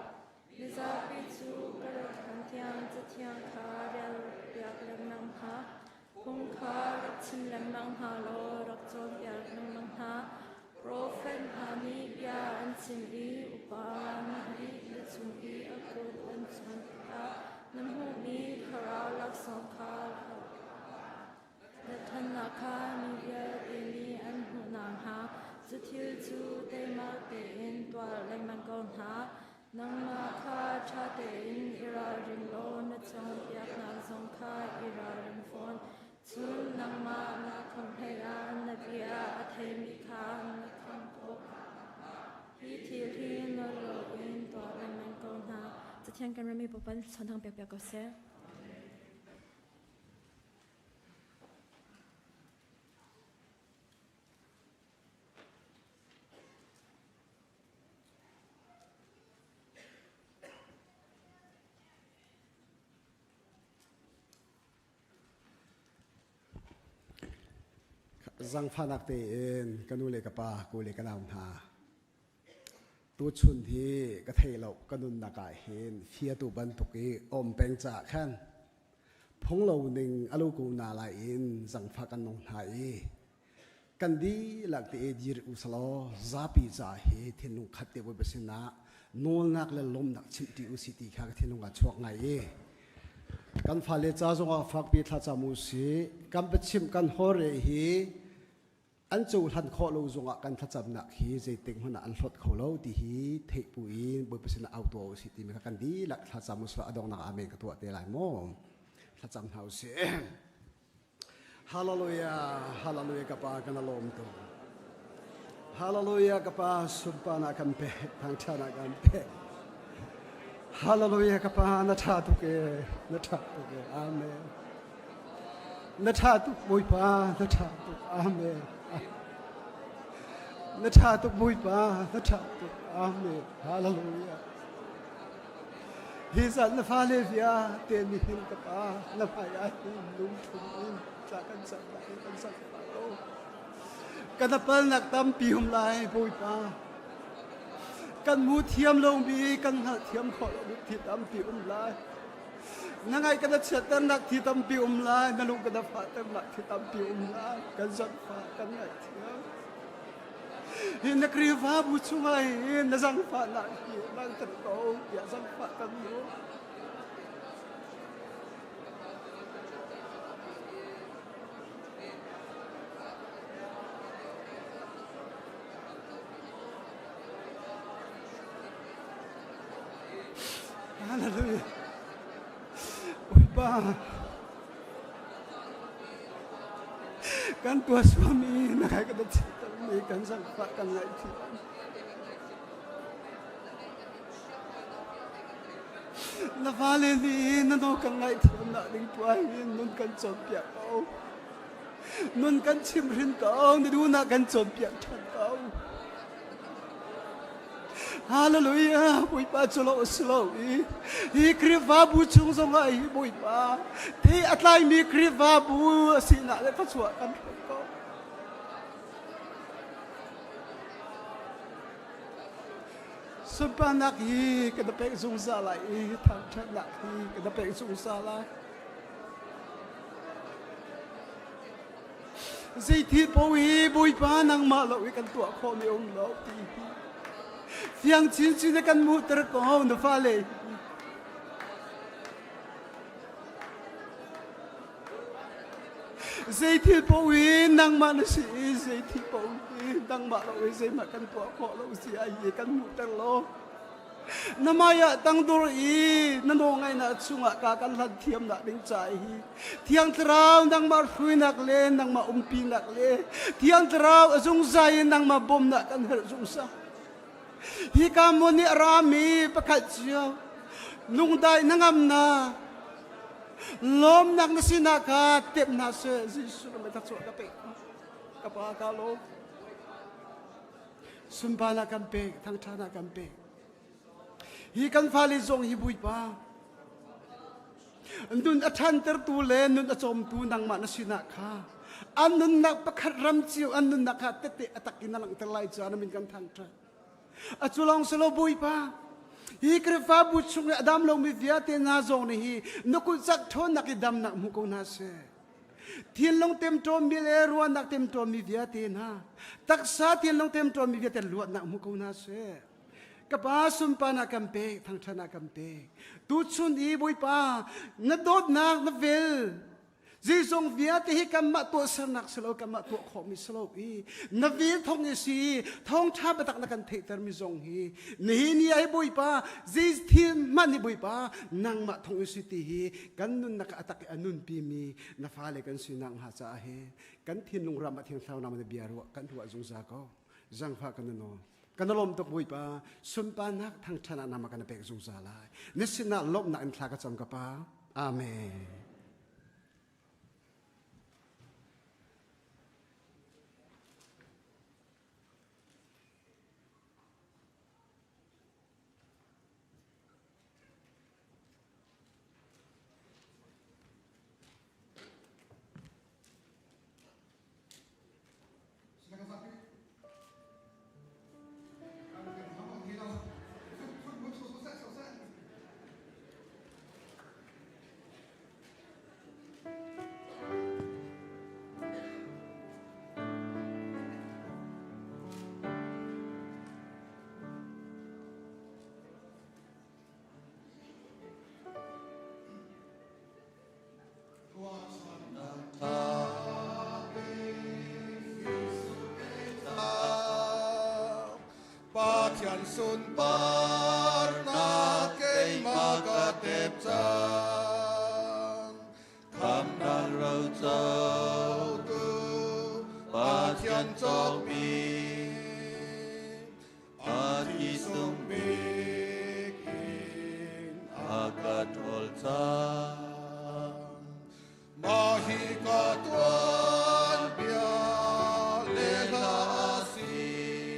Mizapi cu ka rat hlan tiang Cathiang kha relpiak lengmang hna. Phung kha rak chim lengmang hna law rak cawnpiak lengmang hna. Profet hna nih bia an chim i upa nih na cung i a kut an chuan tikah na hmuhmi thlarau laksawng kha na ṭhannak kha mi vialte nih an hmuh nakhnga cu thil cu teimak tein tuah lengmang ko hna. Nangmah kha ṭha tein i ralring law na cawnpiaknak zong kha i ralring fawn. Cun nangmah na khamh hleiah na bia a theimi kha na khamh khawh. Hi thil hi nawl loin tuah lengmang ko hna. Cathiang kan rami Bawipa nih thluachuah pek piak ko seh. Zangfahnak tein ka nu le ka pa, ku le ka nau hna. Tuchun hi ka thei lo ka nunnak ah hin fiatu bantuk i om peng caah khan phunglo ning alu ko na lai in zangfah kan nung hna i Kan dihlak te dir usalaw zapi ca hi thinlung khat te Bawipa sinah nawlnak le lawmnak chimh ṭi usih ti kha ka thinlung ah chuak ngai i kan fale ca zongah fakpi thlacam usih. Kan biachimh kan hawre hi an cohlan khawh lo zongah kan thlacamnak hi zeitik hmanh ah an hlawt kho lo ti hi theih bu in Bawipa sinah au tuah usih timi kha kan dihlak thlacam usih a donghnak amen ka tuah te lai maw? Thlacam hna usih. Hallelujah, hallelujah ka pa kan lawm tu. Hallelujah ka pa sunpa na kan pe, thangtha na kan pe. Hallelujah ka pa na tha tuk e, na tha tuk e. Amen. Na tha tuk Bawipa, na tha tuk. Amen. Na ṭha tuk Bawipa, na ṭha tuk. Amen. Hallelujah. Hi zan na fale vialte nihin ka pa na hmai ah hin lungthin in tla kan cam lai kan cam pa ko. Kan palnak tampi hum lai Bawipa. Kan mu thiam lomi kan hngalh thiam khawh lomi thi tampi um lai. Na ngai kan chiatternak thi tampi um lai, na lung kan fahternak thi tampi um lai. Kan zangfah kan ngaihthiam. Hi na Khrihfabu chungah hin na zangfahnak hi langhter ko tiah zangfah kan duh. Hallelujah. Bawipa, kan tua suami na kai ka mi kan zangfah kan ngaihthiam. Na fale nih na no kan ngaihthiam nak ding tuah hin nun kan cawnpiak ko. Nun kan chimhrin ko, na duhnak kan cawnpiak ṭhan ko. Hallelujah Bawipa cu lo si lo i hi Khrihfabu chung zongah hi Bawipa thei a tlaimi Khrihfabu a sinak le thluachuah kan hrawm ko. Sunparnak hi ka na pek zungzal lai i thangṭhatnak hi ka na pek zungzal lai. Zeithil paoh hi Bawipa nangmah lo i kan tuah khawhmi um lo ti hi fiang chinchin in kan hmuhter ko na fale. Zeithil paoh hi nangmah na si i zeithil paoh hi nangmah lo i zeihmah kan tuah khawh lo si ai hi kan hmuhter lo. Na maiah tangdur i na nawlngaihnak chungah ka kan hlan thiamnak ding ca hi Thiang Thlarau nangmah hruinak le nangmah umpinak le Thiang Thlarau a zungzal in nangmah bawmnak kan herh zungzal. Hi ka mon i a rami pakhat cio lungdai hnangamnak lawmnak na sinah kha tep hna seh Jesuh na thluachuah ka pek ka pa ka lawm. Sunparnak kan pek, thangṭhatnak kan pek. Hi kan fale zong hi Bawipa, nun a ṭhantertu le nun a cawmtu nangmah na sinah kha an nunnak pakhat ram cio an nunnak kha tette a tak in a langhter lai caah na min kan thangṭhat. A cu lawng si lo Bawipa, hi Khrihfabu chung i a dam lomi vialte hna zong nih hi na kut cak ṭhawnnak i damnak hmu ko hna seh. Thinlung temṭawmmi le ruahnak temṭawmmi vialte hna, taksa thinlung temṭawmmi vialte luatnak hmu ko hna seh. Ka pa sunparnak kan pek, thangṭhatnak kan pek. Tuchun i Bawipa, na dawtnak na vel, Zeizong vialte hi kanmah tuahsernak si lo, kanmah tuah khawhmi si lo i na vel thawng i si thawngṭha biatak na kan theihtermi zong hi nihin ni ai Bawipa zei thil hmanh hi Bawipa nangmah thawng i si ti hi kan nunnak ah a tak i a nunpimi na fale kan si nakhnga caah hi kan thinlung ram ah thiangthlarau nangmah na bia ruah kan ruah zungzal ko. Zangfah kan nawl. Kan lawm tuk Bawipa, sunparnak thangṭhan ah nama kan pek zungzal lai. Na sinah lawmhnak in thla ka cam ka Pa. Amen. Pathian sunparnak keimah ka tep cang khamnak rocotu Pathian cawkmi A thi sung bik in a ka ṭhawl cang. Mah hi ka tuanbia le hla a si.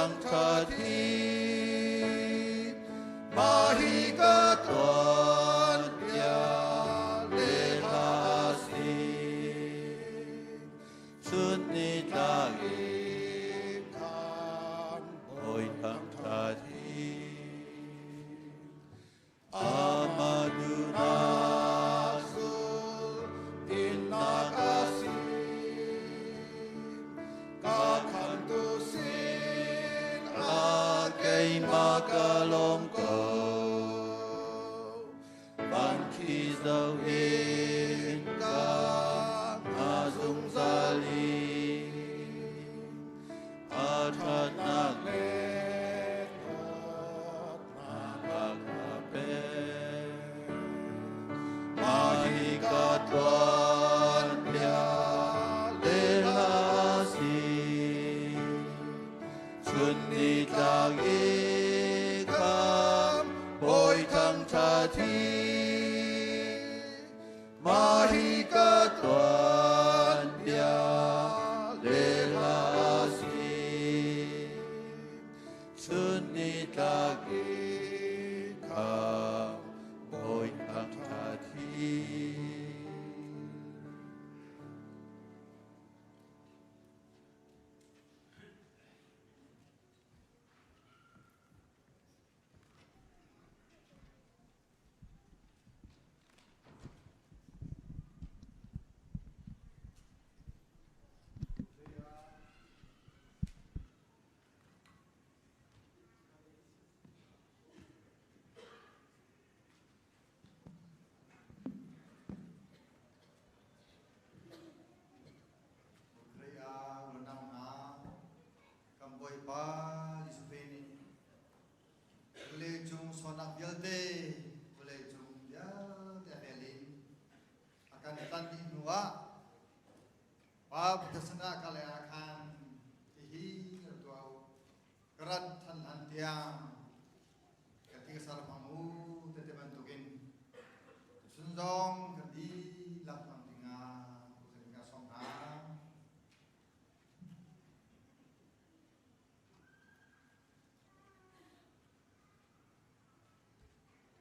thangthat hi. Mah hi ka tuan bia le hla si. Chun ni tlak in khan Bawi thangthat hi. Amaduna sul innak a si. Ka khamtu sin ah keimah ka lawm ko. Van khi zoh in ka hna zungzal i a ṭhatnak le dawtnak a pek. Mah hi ka tuan bia le hla si. Chun ni tlak i kham Bawi thangṭhat hi. Mah hi ka tuan bia le hla si. Chun ni tlak i kham Bawi thangṭhat hi. Kan Bawipa Jesuh Khrih nih vawleicung sualnak vialte vawleicung vialte a vel in a kan tlanh dih hnu ah Pa Pathian sinah ka le ah khan hihi rak tuah u ka rat than hlan tiang ka ti ka sar hmang u tete bantukin tuchun zong kan dihlak hmang dingah kan ka sawm hna.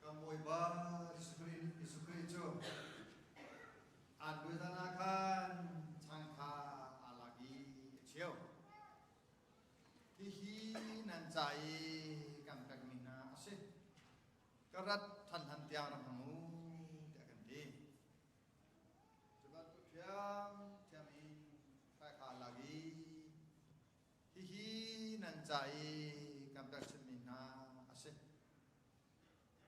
Kan Bawipa Jesuh Khrih cu aan duizan ah khan chang kha aa lak i a cheu. Hihi nan ca i kan pekmi hna a si. Ka rat ṭhan hlan tiang rak hmang u, tiah kan ti. Cu bantuk ṭhiamṭhiam in fai kha aa lak i hihi nan ca i kan pekchanhmi hna a si.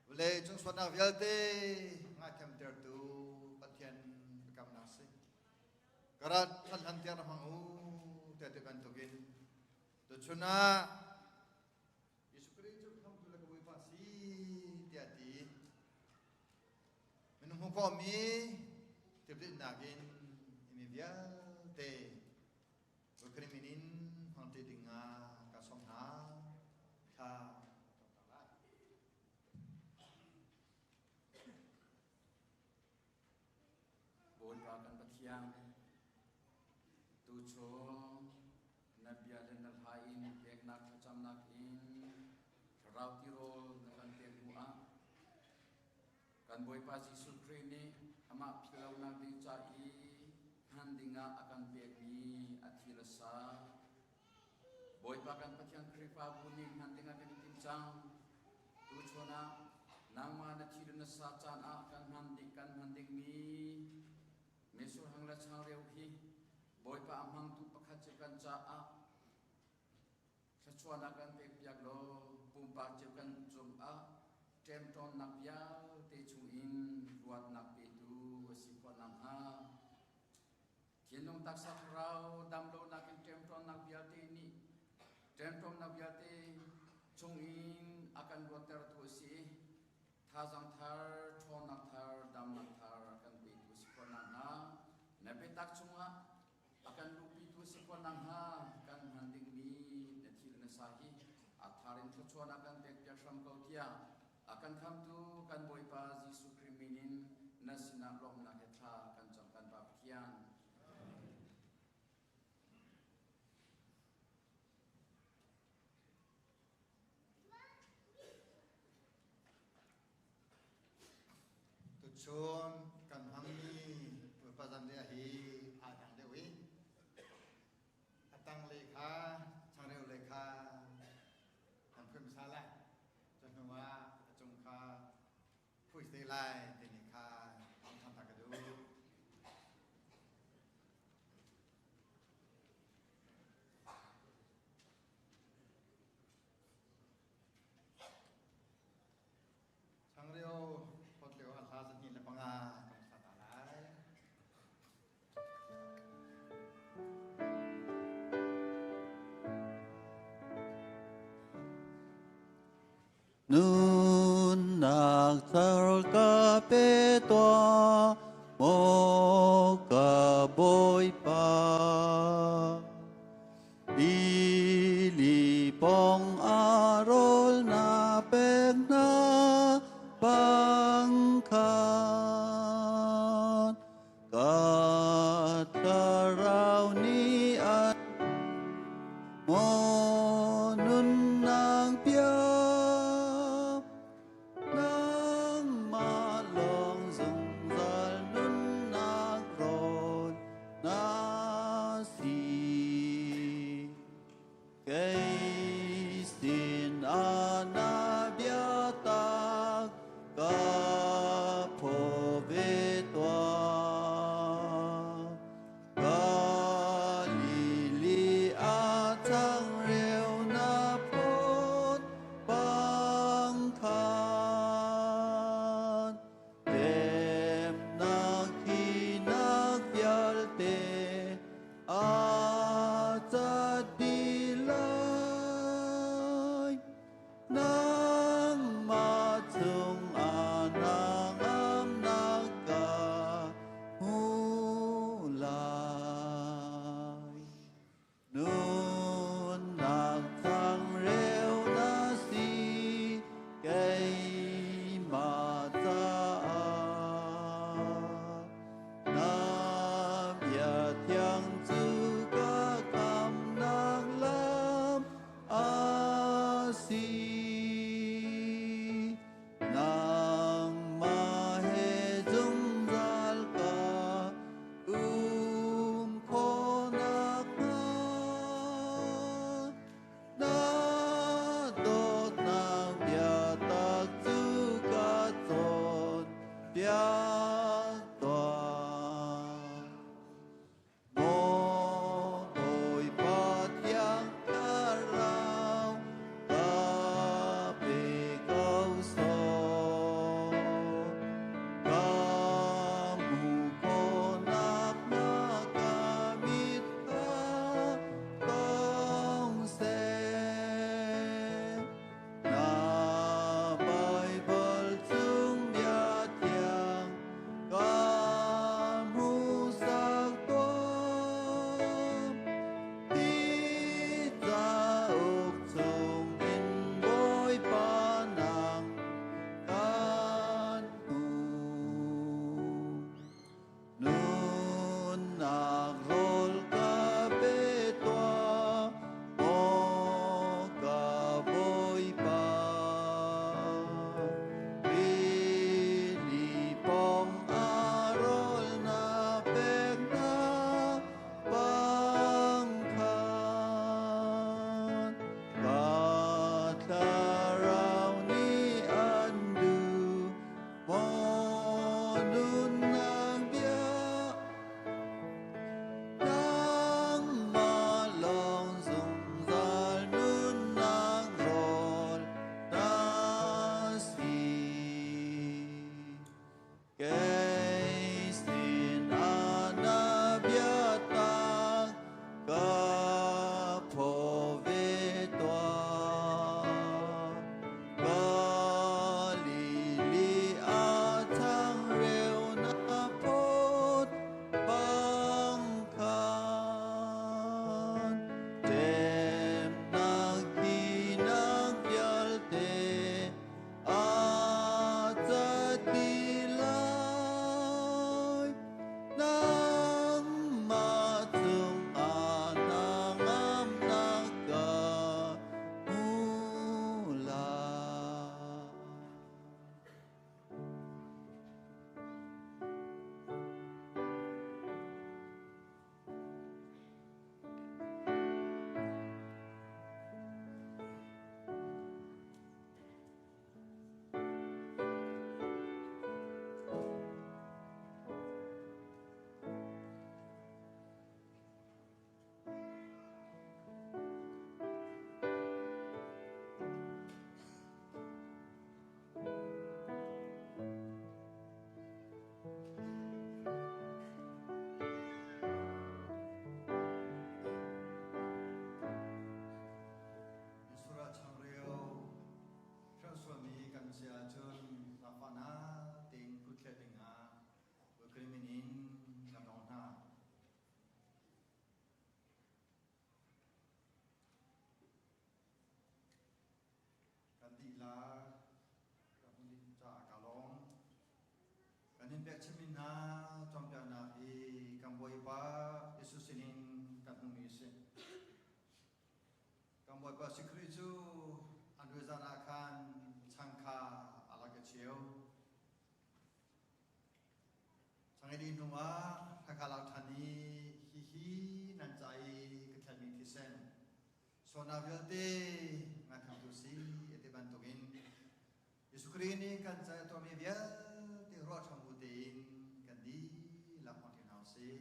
Vawlei cung sualnak vialte ngaithiamtertu Pathian biakamnak si. Ka rat hlan hlan tiang na hmang u tiah ti bantukin tuchun ah Jesuh Khrih cu khamtu le ka Bawipa si tiah ti minung hmuh khawhmi tipilnak in mi vialte Khrih min in hmangṭi dingah ka sawm hna. Thla lai. Bawipa kan Pathian, tuchun na bia le na hla in peknak thlacamnak in thlarau tirawl na kan pek hnu ah kan Bawipa Jesuh Khrih nih amah philhlonak ding ca i hman dingah a kan pekmi a thi le sa Bawipa kan Pathian Khrihfabu nih hman dingah kan i tim cang. Tuchun ah nangmah na thi le na sa caan ah kan hman ding kan hman dingmi mitsur hang le changreu hi Bawipa a hmangtu pakhat cu kan caah thluachuahnak kan pekpiak law pumpak cio kan cungah ṭemṭawnnak vialte chungin luatnak petu a si khawh nakhnga thinlung taksa thlarau damlonak in ṭemṭawnnak vialte nih ṭemṭawnnak vialte chungin a kan luattertu a si i Thazaang thar, ṭhawnnak thar, damnak thar kan petu si khawh nakhnga na biatak chungah a kan luhpitu si khawh nakhnga kan hman dingmi na thi le na sa hi a thar in thluachuahnak kan pekpiak hram ko tiah a kan khamtu kan Bawipa Jesuh Khrih min in na sinah lawmhnak he thla kan cam kan Pa Pathian. Chun kan hmangmi Bawipa zanriah hi aa dang deuh i a tanglei kha changreu lei kha kan phui hmasa lai. Cu hnu ah a cung kha phui te lai timi kha thang ta ka duh. Changreu phawt lio ah hla 205 kan sa ta lai. Nunnak thar ka pe tuah, maw ka Bawipa. Tili pong a rawl na pek hna bang khan ka thlarau nih a maw nunnak bia nangmah lawng. hna cawnpiaknak hi kan Bawipa Jesuh sinin kan hmuhmi a si. Kan Bawipa si Khrih cu an zan ah khan chang kha a lak i cheu. Chang i dih hnuah khakha lak ṭhan i hihi nan ca i ka thletmi thisen sualnak vialte ngaithamtu si a ti bantukin Jesuh Khrih nih kan ca i a tuahmi vialte ruah ṭhan bu tein kan dihlak hmang ṭi hna u sih.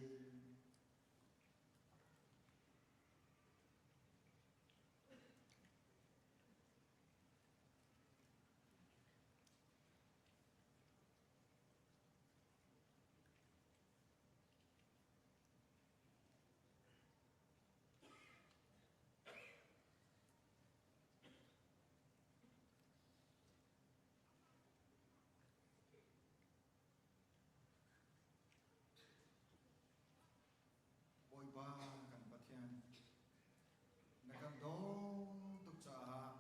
Bawipa kan Pathian, na kan dawt tuk caah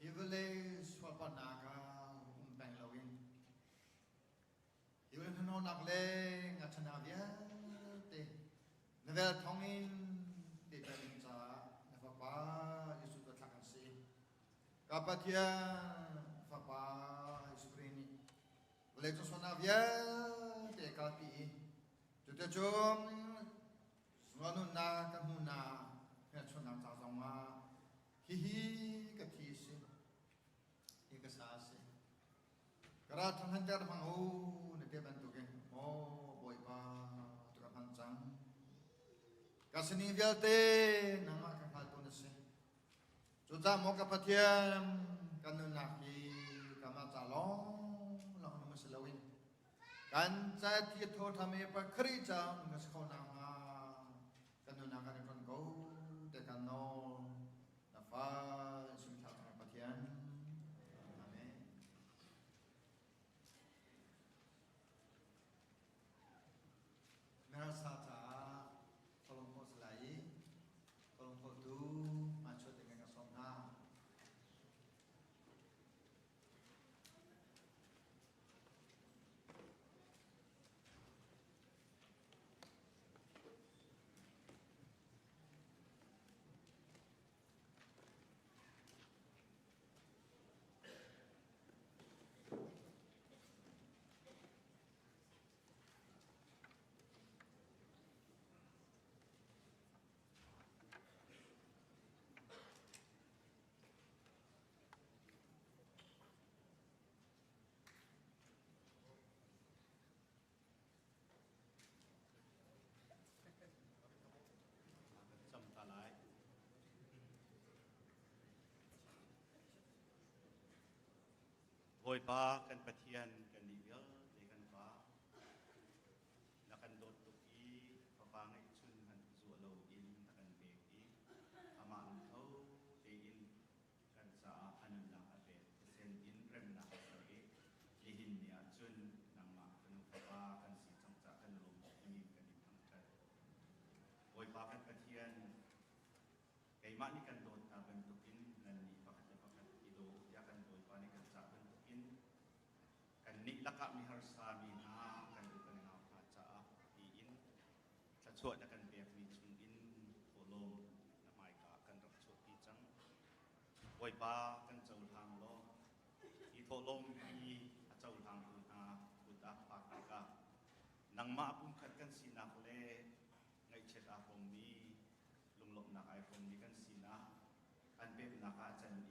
hi vawlei sualpalhnak ah um peng loin hi vawlei hnahnawhnak le ngakṭhanak vialte na vel thawngin pehter ding caah na Fapa Jesuh cu thlak an si. Ka Pathian Fapa Jesuh Khrih nih vawleicung sualnak vialte kalpi i cuticun nunnak kan hmuhnak hmelchunhnak ca zongah hihi ka thi a si, hi ka sa a si. Ka ral thanghanter hmang u na ti bantukin maw Bawipa tu ka hman cang. Ka sining vialte nangmah ka hngaltu na si. Cucaah maw ka Pathian kan nunnak hi kanmah ca lawng lawng nung si loin kan ca thi thaw tham i Khrih ca nung si kho nakhnga kan nunnak kan i ṭon ko te kan nawl na fa sung thla cang Pathian. Amen. Merasa caah tholong khawh si lai i tholong khawhtu hmachuat ding kan sawm hna. Cam ta lai. Bawipa kan Pathian kan nih vialte kan Pa na kan dawt tuk i fapa ngeihchun hmanh zuah loin na kan pek i amah lungtho tein kan caah a nunnak a pek thisen in remnak a ser i nihin ni ah cun nangmah fanu fapa kan si cang cah kan lawm timi kan in thangṭhat. Bawipa kan Pathian Keimah nih kan dawt hna bantukin nannih pakhat le pakhat i daw u tiah kan Bawipa nih kan cah bantukin kannih lakah miharsa mi hna kan u kan nau hna caah tiin thluachuah na kan pekmi chungin thawhlawm na hmaika ah kan rak chuahpi cang. Bawipa kan cohlang law hi thawhlawm hi a cohlangtu hna kut ah phak tikah nangmah pumkhat kan sinak le ngaihchiat aa hrawmmi lunglawmhnak ai hrawmmi kan sinak an peknak ah a can i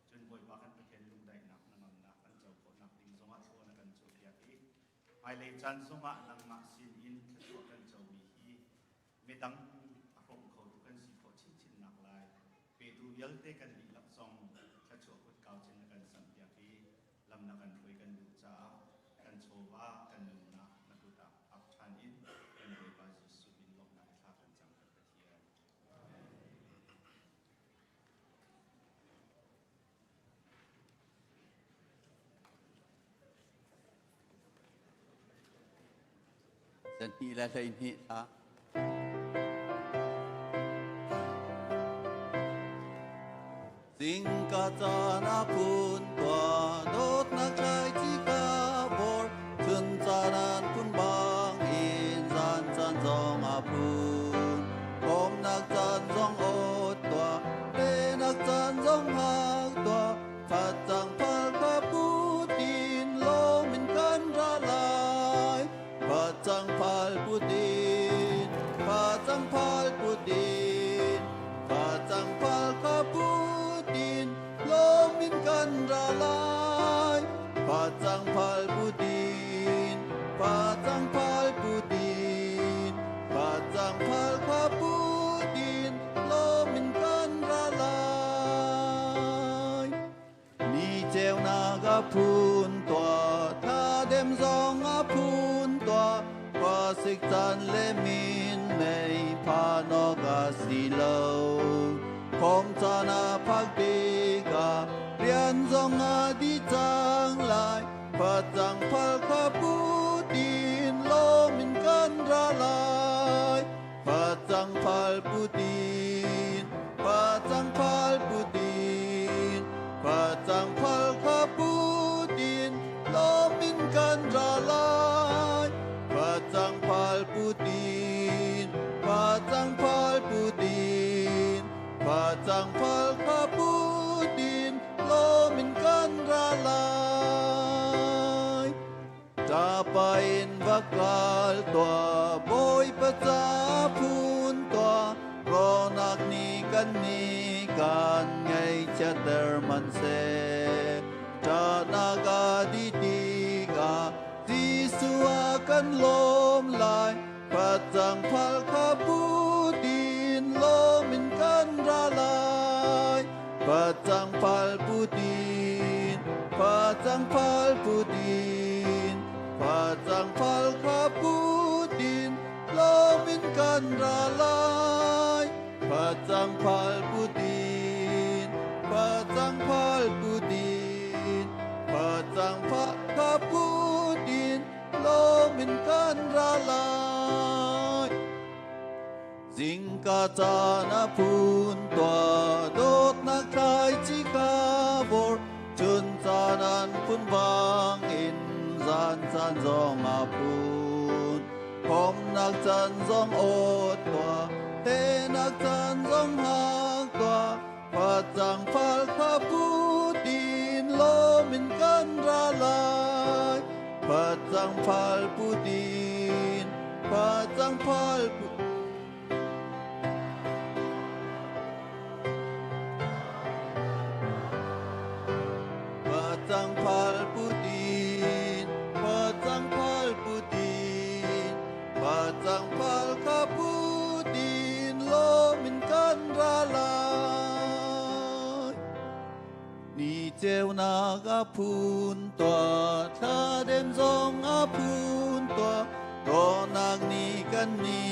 cun Bawipa kan Pathian lungdaihnak hnangamnak kan co khawhnak ding zongah thlaw na kan cawpiak i hmailei caan zongah nangmah sin in thluachuah kan comi hi midang a hrawm khotu kan si khawh chinchin nak lai petu vialte kan dihlak zong thluachuah kutkau chin na kan samhpiak i lam na kan hruai kan duh caah kan chawva kan nunnak na kut ah ap ṭhan in kan Bawipa Jesuh min lawmhnak thla kan cam kan Pathian. Zanhnih le 12 thla. Zingka caan ah phun tua dawtnak thlaici ka bor chun caan caan an phun bang in zan caan zong a phun. Khomnak caan zong awt tuah, tenak caan zong hak tuah, facang phal kha putin lawm in kan ra lai. Facang phal putin, facang phal putin, facang phal kha putin, lawm in kan ra lai. Facang phal putin, facang phal putin, facang phal kha putin, lawm in kan ra lai. Ni ceunak a phun tuah, thladem zong a phun tuah, khuasik caan le minmei phan awk a si lo. Khom caan a phak tikah rian zong a dih cang lai. Facang phal kha putin lawm in kan ra lai. Facang phal putin, facang phal putin, facang phal kha putin, lawm in kan ra lai. Facang phal putin, facang phal putin, facang phal kha putin, lawm in kan ra lai. Ṭapa in va kal tuah, Bawipa ca phun tuah, rawnak nih kan ni kan ngaihchiatter hmanhseh. Ṭahnak a dih tikah Jesuh a kan lawm lai, facang phal kha putin lawm in kan ra lai. Facang phal putin, facang phal putin, facang phal kha putin, lawm in kan ra lai. Facang phal putin, facang phal putin, facang phal kha putin, lawm in kan ra lai. Zingka caan a phun tuah, dawtnak thlaici kha vor, chun caan an phun bang in zan caan zong a phun. Khomnak caan zong awt tuah, tenak caan zong hak tuah, facang phal kha putin lawm in kan ra lai. Facang phal putin, facang phal putin, Facang phal putin, facang phal putin, facang phal kha putin, lawm in kan ra lai. Ni ceunak a phun tuah, thladem zong a phun tuah, rawnak nih kan ni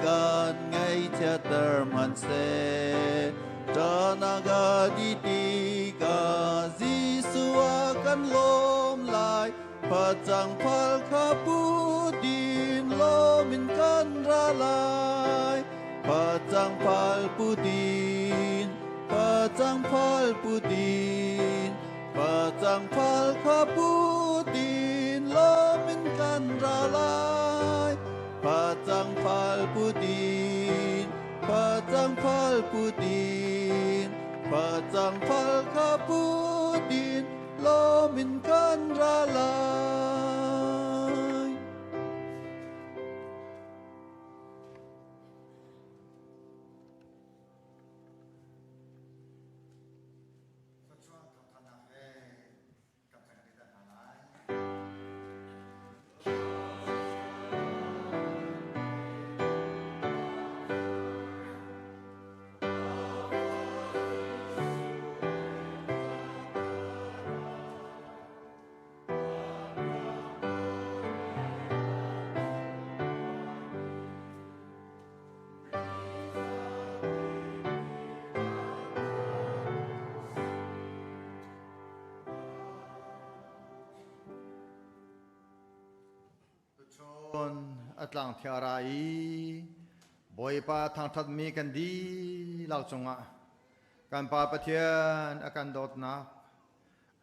kan ngaihchiatter hmanhseh. Ṭahnak a dih tikah Jesuh a kan lawm lai, facang phal kha putin lawm in kan ra lai. Facang phal putin, facang phal putin, facang phal kha putin, lawm in kan ra lai. Facang phal putin, facang phal putin, facang phal kha putin, lawm in kan ra lai. Thluachuah thawngthannak he kan pek te hna lai. Tuchun a tlang thiang ra i Bawipa thangṭhatmi kan dihlak cungah kan Pa Pathian a kan dawtnak,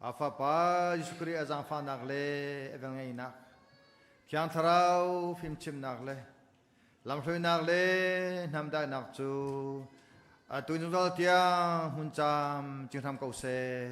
a Fapa Jesuh Khrih a zaangfahnak le a velngeihnak, Thiang Thlarau fimchimnak le lamhruainak le hnamdainak cu atu zungzal tiang hmun cam cinghram ko seh.